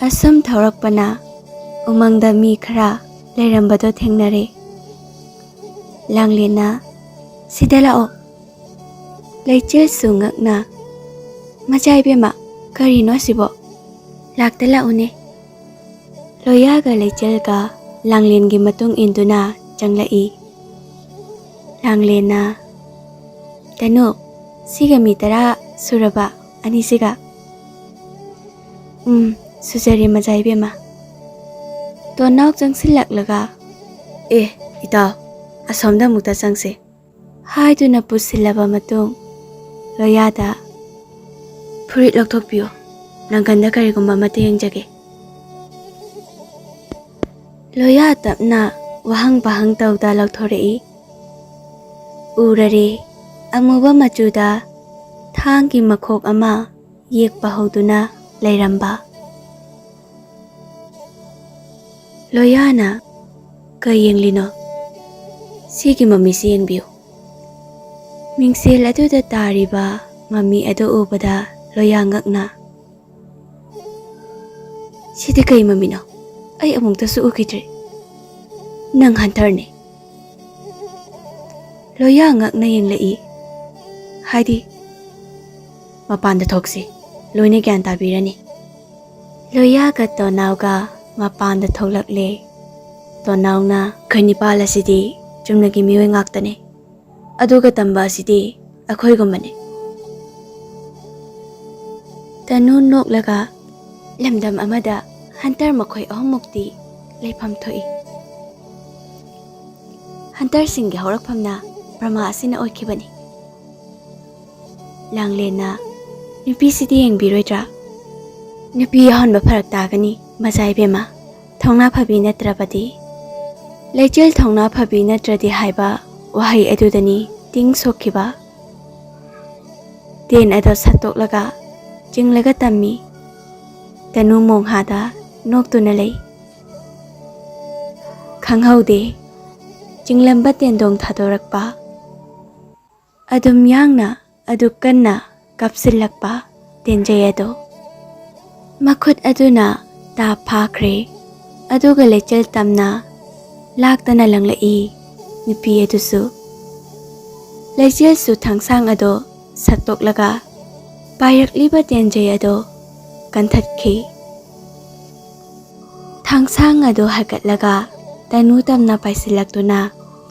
ꯑꯁꯨꯝ ꯊꯧꯔꯛꯄꯅ ꯎꯃꯪꯗ ꯃꯤ ꯈꯔ ꯂꯩꯔꯝꯕꯗꯣ ꯊꯦꯡꯅꯔꯦ꯫ ꯂꯥꯡꯂꯦꯟꯅ, "ꯁꯤꯗ ꯂꯥꯛꯑꯣ꯫" ꯂꯩꯆꯤꯜꯁꯨ ꯉꯛꯅ, "ꯃꯆꯥ ꯏꯕꯦꯝꯃ, ꯀꯔꯤꯅꯣ ꯑꯁꯤꯕꯣ? ꯂꯥꯛꯇ ꯂꯥꯛꯎꯅꯦ꯫" ꯂꯣꯌꯥꯒ ꯂꯩꯆꯤꯜꯒ ꯂꯥꯡꯂꯦꯟꯒꯤ ꯃꯇꯨꯡ ꯏꯟꯗꯨꯅ ꯆꯪꯂꯛꯏ꯫ ꯂꯥꯡꯂꯦꯟꯅ, "ꯇꯅꯨ, ꯁꯤꯒ ꯃꯤ ꯇꯔꯥ ꯁꯨꯔꯕ ꯑꯅꯤꯁꯤꯒ?" "ꯎꯝ, ꯁꯨꯖꯔꯦ ꯃꯖꯥ ꯏꯕꯦꯝꯃ꯫" ꯇꯣꯟꯅꯥꯎ ꯆꯪꯁꯤꯜꯂꯛꯂꯒ, "ꯑꯦ, ꯏꯇꯥꯎ, ꯑꯁꯣꯝꯗ ꯑꯃꯨꯛꯇ ꯆꯪꯁꯦ" ꯍꯥꯏꯗꯨꯅ ꯄꯨꯁꯤꯜꯂꯕ ꯃꯇꯨꯡ, ꯂꯣꯌꯥꯗ, "ꯐꯨꯔꯤꯠ ꯂꯧꯊꯣꯛꯄꯤꯌꯨ, ꯅꯪꯒꯟꯗ ꯀꯔꯤꯒꯨꯝꯕ ꯑꯃꯠꯇ ꯌꯦꯡꯖꯒꯦ꯫" ꯂꯣꯌꯥ ꯇꯞꯅ ꯋꯥꯍꯪ ꯄꯥꯍꯪ ꯇꯧꯗ ꯂꯧꯊꯣꯔꯛꯏ꯫ ꯎꯔꯔꯦ, ꯑꯃꯨꯕ ꯃꯆꯨꯗ ꯊꯥꯡꯒꯤ ꯃꯈꯣꯛ ꯑꯃ ꯌꯦꯛꯄ ꯍꯧꯗꯨꯅ ꯂꯩꯔꯝꯕ꯫ ꯂꯣꯌꯥꯅ, "ꯀꯩ ꯌꯦꯡꯂꯤꯅꯣ? ꯁꯤꯒꯤ ꯃꯃꯤꯁꯤ ꯌꯦꯡꯕꯤꯌꯨ꯫" ꯃꯤꯡꯁꯦꯜ ꯑꯗꯨꯗ ꯇꯥꯔꯤꯕ ꯃꯃꯤ ꯑꯗꯨ ꯎꯕꯗ ꯂꯣꯌꯥ ꯉꯛꯅ, "ꯁꯤꯗꯤ ꯀꯩ ꯃꯃꯤꯅꯣ? ꯑꯩ ꯑꯃꯨꯛꯇꯁꯨ ꯎꯈꯤꯗ꯭ꯔꯤ꯫" "ꯅꯪ ꯍꯟꯇꯔꯅꯤ꯫" ꯂꯣꯌꯥ ꯉꯛꯅ ꯌꯦꯡꯂꯛꯏ꯫ "ꯍꯥꯏꯗꯤ?" "ꯃꯄꯥꯟꯗ ꯊꯣꯛꯁꯤ, ꯂꯣꯏꯅ ꯒ꯭ꯌꯥꯟ ꯇꯥꯕꯤꯔꯅꯤ꯫" ꯂꯣꯌꯥꯒ ꯇꯣꯅꯥꯎꯒ ꯃꯄꯥꯟꯗ ꯊꯣꯛꯂꯛꯂꯦ꯫ ꯇꯣꯅꯥꯎꯅ, "ꯈꯩꯅꯤꯄꯥꯜ ꯑꯁꯤꯗꯤ ꯆꯨꯝꯅꯒꯤ ꯃꯤꯑꯣꯏ ꯉꯥꯛꯇꯅꯤ, ꯑꯗꯨꯒ ꯇꯝꯕ ꯑꯁꯤꯗꯤ ꯑꯩꯈꯣꯏꯒꯨꯝꯕꯅꯤ꯫" ꯇꯅꯨ ꯅꯣꯛꯂꯒ, "ꯂꯝꯗꯝ ꯑꯃꯗ ꯍꯟꯇꯔ ꯃꯈꯣꯏ ꯑꯍꯨꯝꯃꯨꯛꯇꯤ ꯂꯩꯐꯝ ꯊꯣꯛꯏ꯫ ꯍꯟꯇꯔꯁꯤꯡꯒꯤ ꯍꯧꯔꯛꯐꯝꯅ ꯕ꯭ꯔꯍꯃꯥ ꯑꯁꯤꯅ ꯑꯣꯏꯈꯤꯕꯅꯤ꯫" ꯂꯥꯡꯂꯦꯟꯅ, "ꯅꯨꯄꯤꯁꯤꯗꯤ ꯌꯦꯡꯕꯤꯔꯣꯏꯗ꯭ꯔꯥ?" "ꯅꯨꯄꯤ ꯌꯥꯎꯍꯟꯕ ꯐꯔꯛ ꯇꯥꯒꯅꯤ, ꯃꯖꯥ ꯏꯕꯦꯝꯃ, ꯊꯧꯅꯥ ꯐꯕꯤ ꯅꯠꯇ꯭ꯔꯕꯗꯤ꯫" ꯂꯩꯆꯤꯜ ꯊꯧꯅꯥ ꯐꯕꯤ ꯅꯠꯇ꯭ꯔꯗꯤ ꯍꯥꯏꯕ ꯋꯥꯍꯩ ꯑꯗꯨꯗꯅꯤ ꯇꯤꯡ ꯁꯣꯛꯈꯤꯕ꯫ ꯇꯦꯟ ꯑꯗꯣ ꯁꯠꯇꯣꯛꯂꯒ ꯆꯤꯡꯂꯒ ꯇꯝꯃꯤ꯫ ꯇꯅꯨ ꯃꯣꯡꯍꯥꯗ ꯅꯣꯛꯇꯨꯅ ꯂꯩ꯫ ꯈꯪꯍꯧꯗꯦ, ꯆꯤꯡꯂꯝꯕ ꯇꯦꯟꯗꯣꯡ ꯊꯥꯗꯣꯔꯛꯄ꯫ ꯑꯗꯨꯝ ꯌꯥꯡꯅ ꯑꯗꯨꯛ ꯀꯟꯅ ꯀꯥꯞꯁꯤꯜꯂꯛꯄ ꯇꯦꯟꯖꯩ ꯑꯗꯣ꯫ ꯃꯈꯨꯠ ꯑꯗꯨꯅ ꯇꯥ ꯐꯥꯈ꯭ꯔꯦ, ꯑꯗꯨꯒ ꯂꯩꯆꯤꯜ ꯇꯝꯅ ꯂꯥꯛꯇꯅ ꯂꯪꯂꯛꯏ ꯅꯨꯄꯤ ꯑꯗꯨꯁꯨ꯫ ꯂꯩꯆꯤꯜꯁꯨ ꯊꯥꯡꯁꯥꯡ ꯑꯗꯣ ꯁꯠꯇꯣꯛꯂꯒ ꯄꯥꯏꯔꯛꯂꯤꯕ ꯇꯦꯟꯖꯩ ꯑꯗꯣ ꯀꯟꯊꯠꯈꯤ꯫ ꯊꯥꯡꯁꯥꯡ ꯑꯗꯨ ꯍꯥꯏꯒꯠꯂꯒ ꯇꯅꯨ ꯇꯝꯅ ꯄꯥꯏꯁꯤꯜꯂꯛꯇꯨꯅ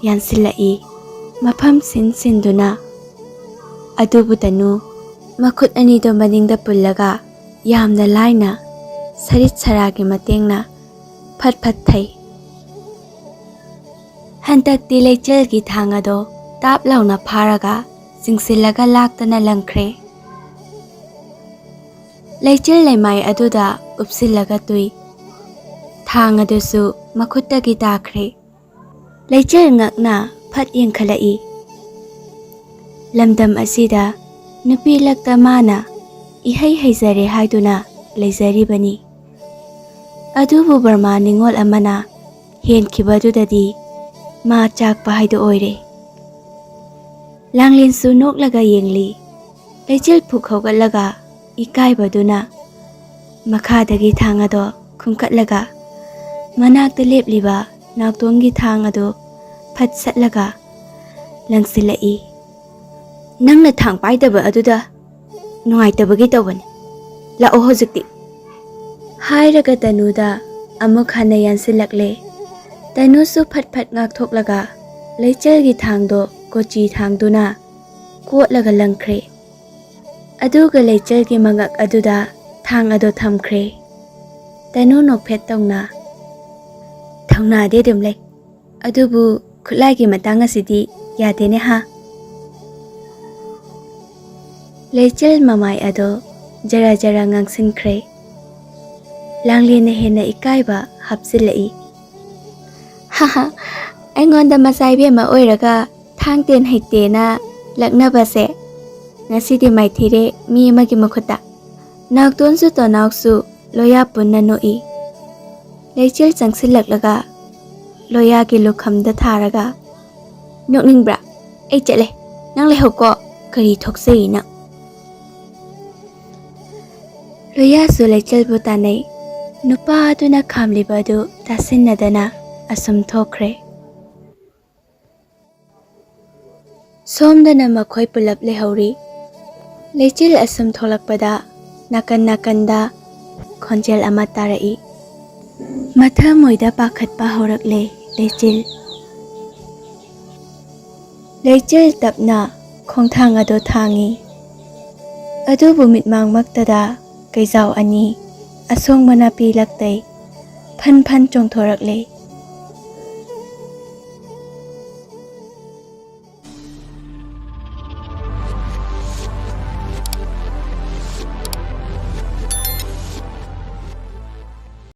ꯌꯥꯟꯁꯤꯜꯂꯛꯏ꯫ ꯃꯐꯝ ꯁꯤꯟ ꯁꯤꯟꯗꯨꯅ ꯑꯗꯨꯕꯨ ꯇꯅꯨ ꯃꯈꯨꯠ ꯑꯅꯤꯗꯣ ꯃꯅꯤꯡꯗ ꯄꯨꯜꯂꯒ ꯌꯥꯝꯅ ꯂꯥꯏꯅ ꯁꯔꯤꯠ ꯁꯔꯥꯒꯤ ꯃꯇꯦꯡꯅ ꯐꯠ ꯐꯠ ꯊꯩ꯫ ꯍꯟꯗꯛꯇꯤ ꯂꯩꯆꯤꯜꯒꯤ ꯊꯥꯡ ꯑꯗꯣ ꯇꯥꯞ ꯂꯥꯎꯅ ꯐꯥꯔꯒ ꯆꯤꯡꯁꯤꯜꯂꯒ ꯂꯥꯛꯇꯅ ꯂꯪꯈ꯭ꯔꯦ꯫ ꯂꯩꯆꯤꯜ ꯂꯩꯃꯥꯏ ꯑꯗꯨꯗ ꯎꯞꯁꯤꯜꯂꯒ ꯇꯨꯏ꯫ ꯊꯥꯡ ꯑꯗꯨꯁꯨ ꯃꯈꯨꯠꯇꯒꯤ ꯇꯥꯈ꯭ꯔꯦ꯫ ꯂꯩꯆꯤꯜ ꯉꯛꯅ ꯐꯠ ꯌꯦꯡꯈꯠꯂꯛꯏ꯫ ꯂꯝꯗꯝ ꯑꯁꯤꯗ ꯅꯨꯄꯤ ꯂꯛꯇ ꯃꯥꯅ ꯏꯍꯩ ꯍꯩꯖꯔꯦ ꯍꯥꯏꯗꯨꯅ ꯂꯩꯖꯔꯤꯕꯅꯤ꯫ ꯑꯗꯨꯕꯨ ꯕꯔꯃꯥ ꯅꯤꯉꯣꯜ ꯑꯃꯅ ꯍꯦꯟꯈꯤꯕꯗꯨꯗꯗꯤ ꯃꯥ ꯆꯥꯛꯄ ꯍꯥꯏꯗꯨ ꯑꯣꯏꯔꯦ꯫ ꯂꯥꯡꯂꯦꯟꯁꯨ ꯅꯣꯛꯂꯒ ꯌꯦꯡꯂꯤ꯫ ꯂꯩꯆꯤꯜ ꯐꯨꯛ ꯍꯧꯒꯠꯂꯒ ꯏꯀꯥꯏꯕꯗꯨꯅ ꯃꯈꯥꯗꯒꯤ ꯊꯥꯡ ꯑꯗꯣ ꯈꯨꯝꯀꯠꯂꯒ ꯃꯅꯥꯛꯇ ꯂꯦꯞꯂꯤꯕ ꯅꯥꯎꯇꯣꯟꯒꯤ ꯊꯥꯡ ꯑꯗꯨ ꯐꯠ ꯁꯠꯂꯒ ꯂꯪꯁꯤꯜꯂꯛꯏ꯫ "ꯅꯪꯅ ꯊꯥꯡ ꯄꯥꯏꯗꯕ ꯑꯗꯨꯗ ꯅꯨꯡꯉꯥꯏꯇꯕꯒꯤ ꯇꯧꯕꯅꯤ꯫ ꯂꯥꯛꯑꯣ ꯍꯧꯖꯤꯛꯇꯤ," ꯍꯥꯏꯔꯒ ꯇꯅꯨꯗ ꯑꯃꯨꯛ ꯍꯟꯅ ꯌꯥꯟꯁꯤꯜꯂꯛꯂꯦ꯫ ꯇꯅꯨꯁꯨ ꯐꯠ ꯐꯠ ꯉꯥꯛꯊꯣꯛꯂꯒ ꯂꯩꯆꯤꯜꯒꯤ ꯊꯥꯡꯗꯣ ꯀꯣꯆꯤ ꯊꯥꯡꯗꯨꯅ ꯀꯣꯠꯂꯒ ꯂꯪꯈ꯭ꯔꯦ꯫ ꯑꯗꯨꯒ ꯂꯩꯆꯤꯜꯒꯤ ꯃꯉꯛ ꯑꯗꯨꯗ ꯊꯥꯡ ꯑꯗꯨ ꯊꯝꯈ꯭ꯔꯦ꯫ ꯇꯅꯨ ꯅꯣꯛꯐꯦꯠ ꯇꯧꯅ, "ꯊꯧꯅꯥꯗꯤ ꯑꯗꯨꯝ ꯂꯩ, ꯑꯗꯨꯕꯨ ꯈꯨꯠꯂꯥꯏꯒꯤ ꯃꯇꯥꯡ ꯑꯁꯤꯗꯤ ꯌꯥꯗꯦꯅꯦ ꯍꯥ?" ꯂꯩꯆꯤꯜ ꯃꯃꯥꯏ ꯑꯗꯣ ꯖꯔ ꯖꯔ ꯉꯥꯡꯁꯤꯟꯈ꯭ꯔꯦ꯫ ꯂꯥꯡꯂꯦꯟꯅ ꯍꯦꯟꯅ ꯏꯀꯥꯏꯕ ꯍꯥꯞꯆꯤꯜꯂꯛꯏ꯫ "ꯍꯥꯍꯥ, ꯑꯩꯉꯣꯟꯗ ꯃꯆꯥ ꯏꯕꯦꯝꯃ ꯑꯣꯏꯔꯒ ꯊꯥꯡ ꯇꯦꯟ ꯍꯩꯇꯦꯅ ꯂꯛꯅꯕꯁꯦ ꯉꯁꯤꯗꯤ ꯃꯥꯏꯊꯤꯔꯦ ꯃꯤ ꯑꯃꯒꯤ ꯃꯈꯨꯠꯇ꯫" ꯅꯥꯎꯇꯣꯟꯁꯨ ꯇꯣꯅꯥꯎꯁꯨ ꯂꯣꯌꯥ ꯄꯨꯟꯅ ꯅꯣꯛꯏ꯫ ꯂꯩꯆꯤꯜ ꯆꯪꯁꯤꯜꯂꯛꯂꯒ ꯂꯣꯌꯥꯒꯤ ꯂꯨꯈꯝꯗ ꯊꯥꯔꯒ, "ꯅꯣꯛꯅꯤꯡꯕ꯭ꯔꯥ? ꯑꯩ ꯆꯠꯂꯦ, ꯅꯪ ꯂꯩꯍꯧꯀꯣ, ꯀꯔꯤ ꯊꯣꯛꯆꯩ ꯅꯪ?" ꯂꯣꯌꯥꯁꯨ ꯂꯩꯆꯤꯜꯕꯨ ꯇꯥꯟꯅꯩ꯫ ꯅꯨꯄꯥ ꯑꯗꯨꯅ ꯈꯥꯝꯂꯤꯕ ꯑꯗꯨ ꯇꯥꯁꯤꯟꯅꯗꯅ ꯑꯁꯨꯝ ꯊꯣꯛꯈ꯭ꯔꯦ꯫ ꯁꯣꯝꯗꯅ ꯃꯈꯣꯏ ꯄꯨꯂꯞ ꯂꯩꯍꯧꯔꯤ꯫ ꯂꯩꯆꯤꯜ ꯑꯁꯨꯝ ꯊꯣꯛꯂꯛꯄꯗ ꯅꯥꯀꯟ ꯅꯥꯀꯟꯗ ꯈꯣꯟꯖꯦꯜ ꯑꯃ ꯇꯥꯔꯛꯏ꯫ ꯃꯊꯃꯣꯏꯗ ꯄꯥꯈꯠꯄ ꯍꯧꯔꯛꯂꯦ ꯂꯩꯆꯤꯜ꯫ ꯂꯩꯆꯤꯜ ꯇꯞꯅ ꯈꯣꯡꯊꯥꯡ ꯑꯗꯨ ꯊꯥꯡꯏ꯫ ꯑꯗꯨꯕꯨ ꯃꯤꯠꯃꯥꯡꯃꯛꯇꯗ ꯀꯩꯖꯥꯎ ꯑꯅꯤ ꯑꯁꯣꯡꯕ ꯅꯥꯄꯤ ꯂꯛꯇꯩ ꯐꯟ ꯐꯟ ꯆꯣꯡꯊꯣꯔꯛꯂꯦ꯫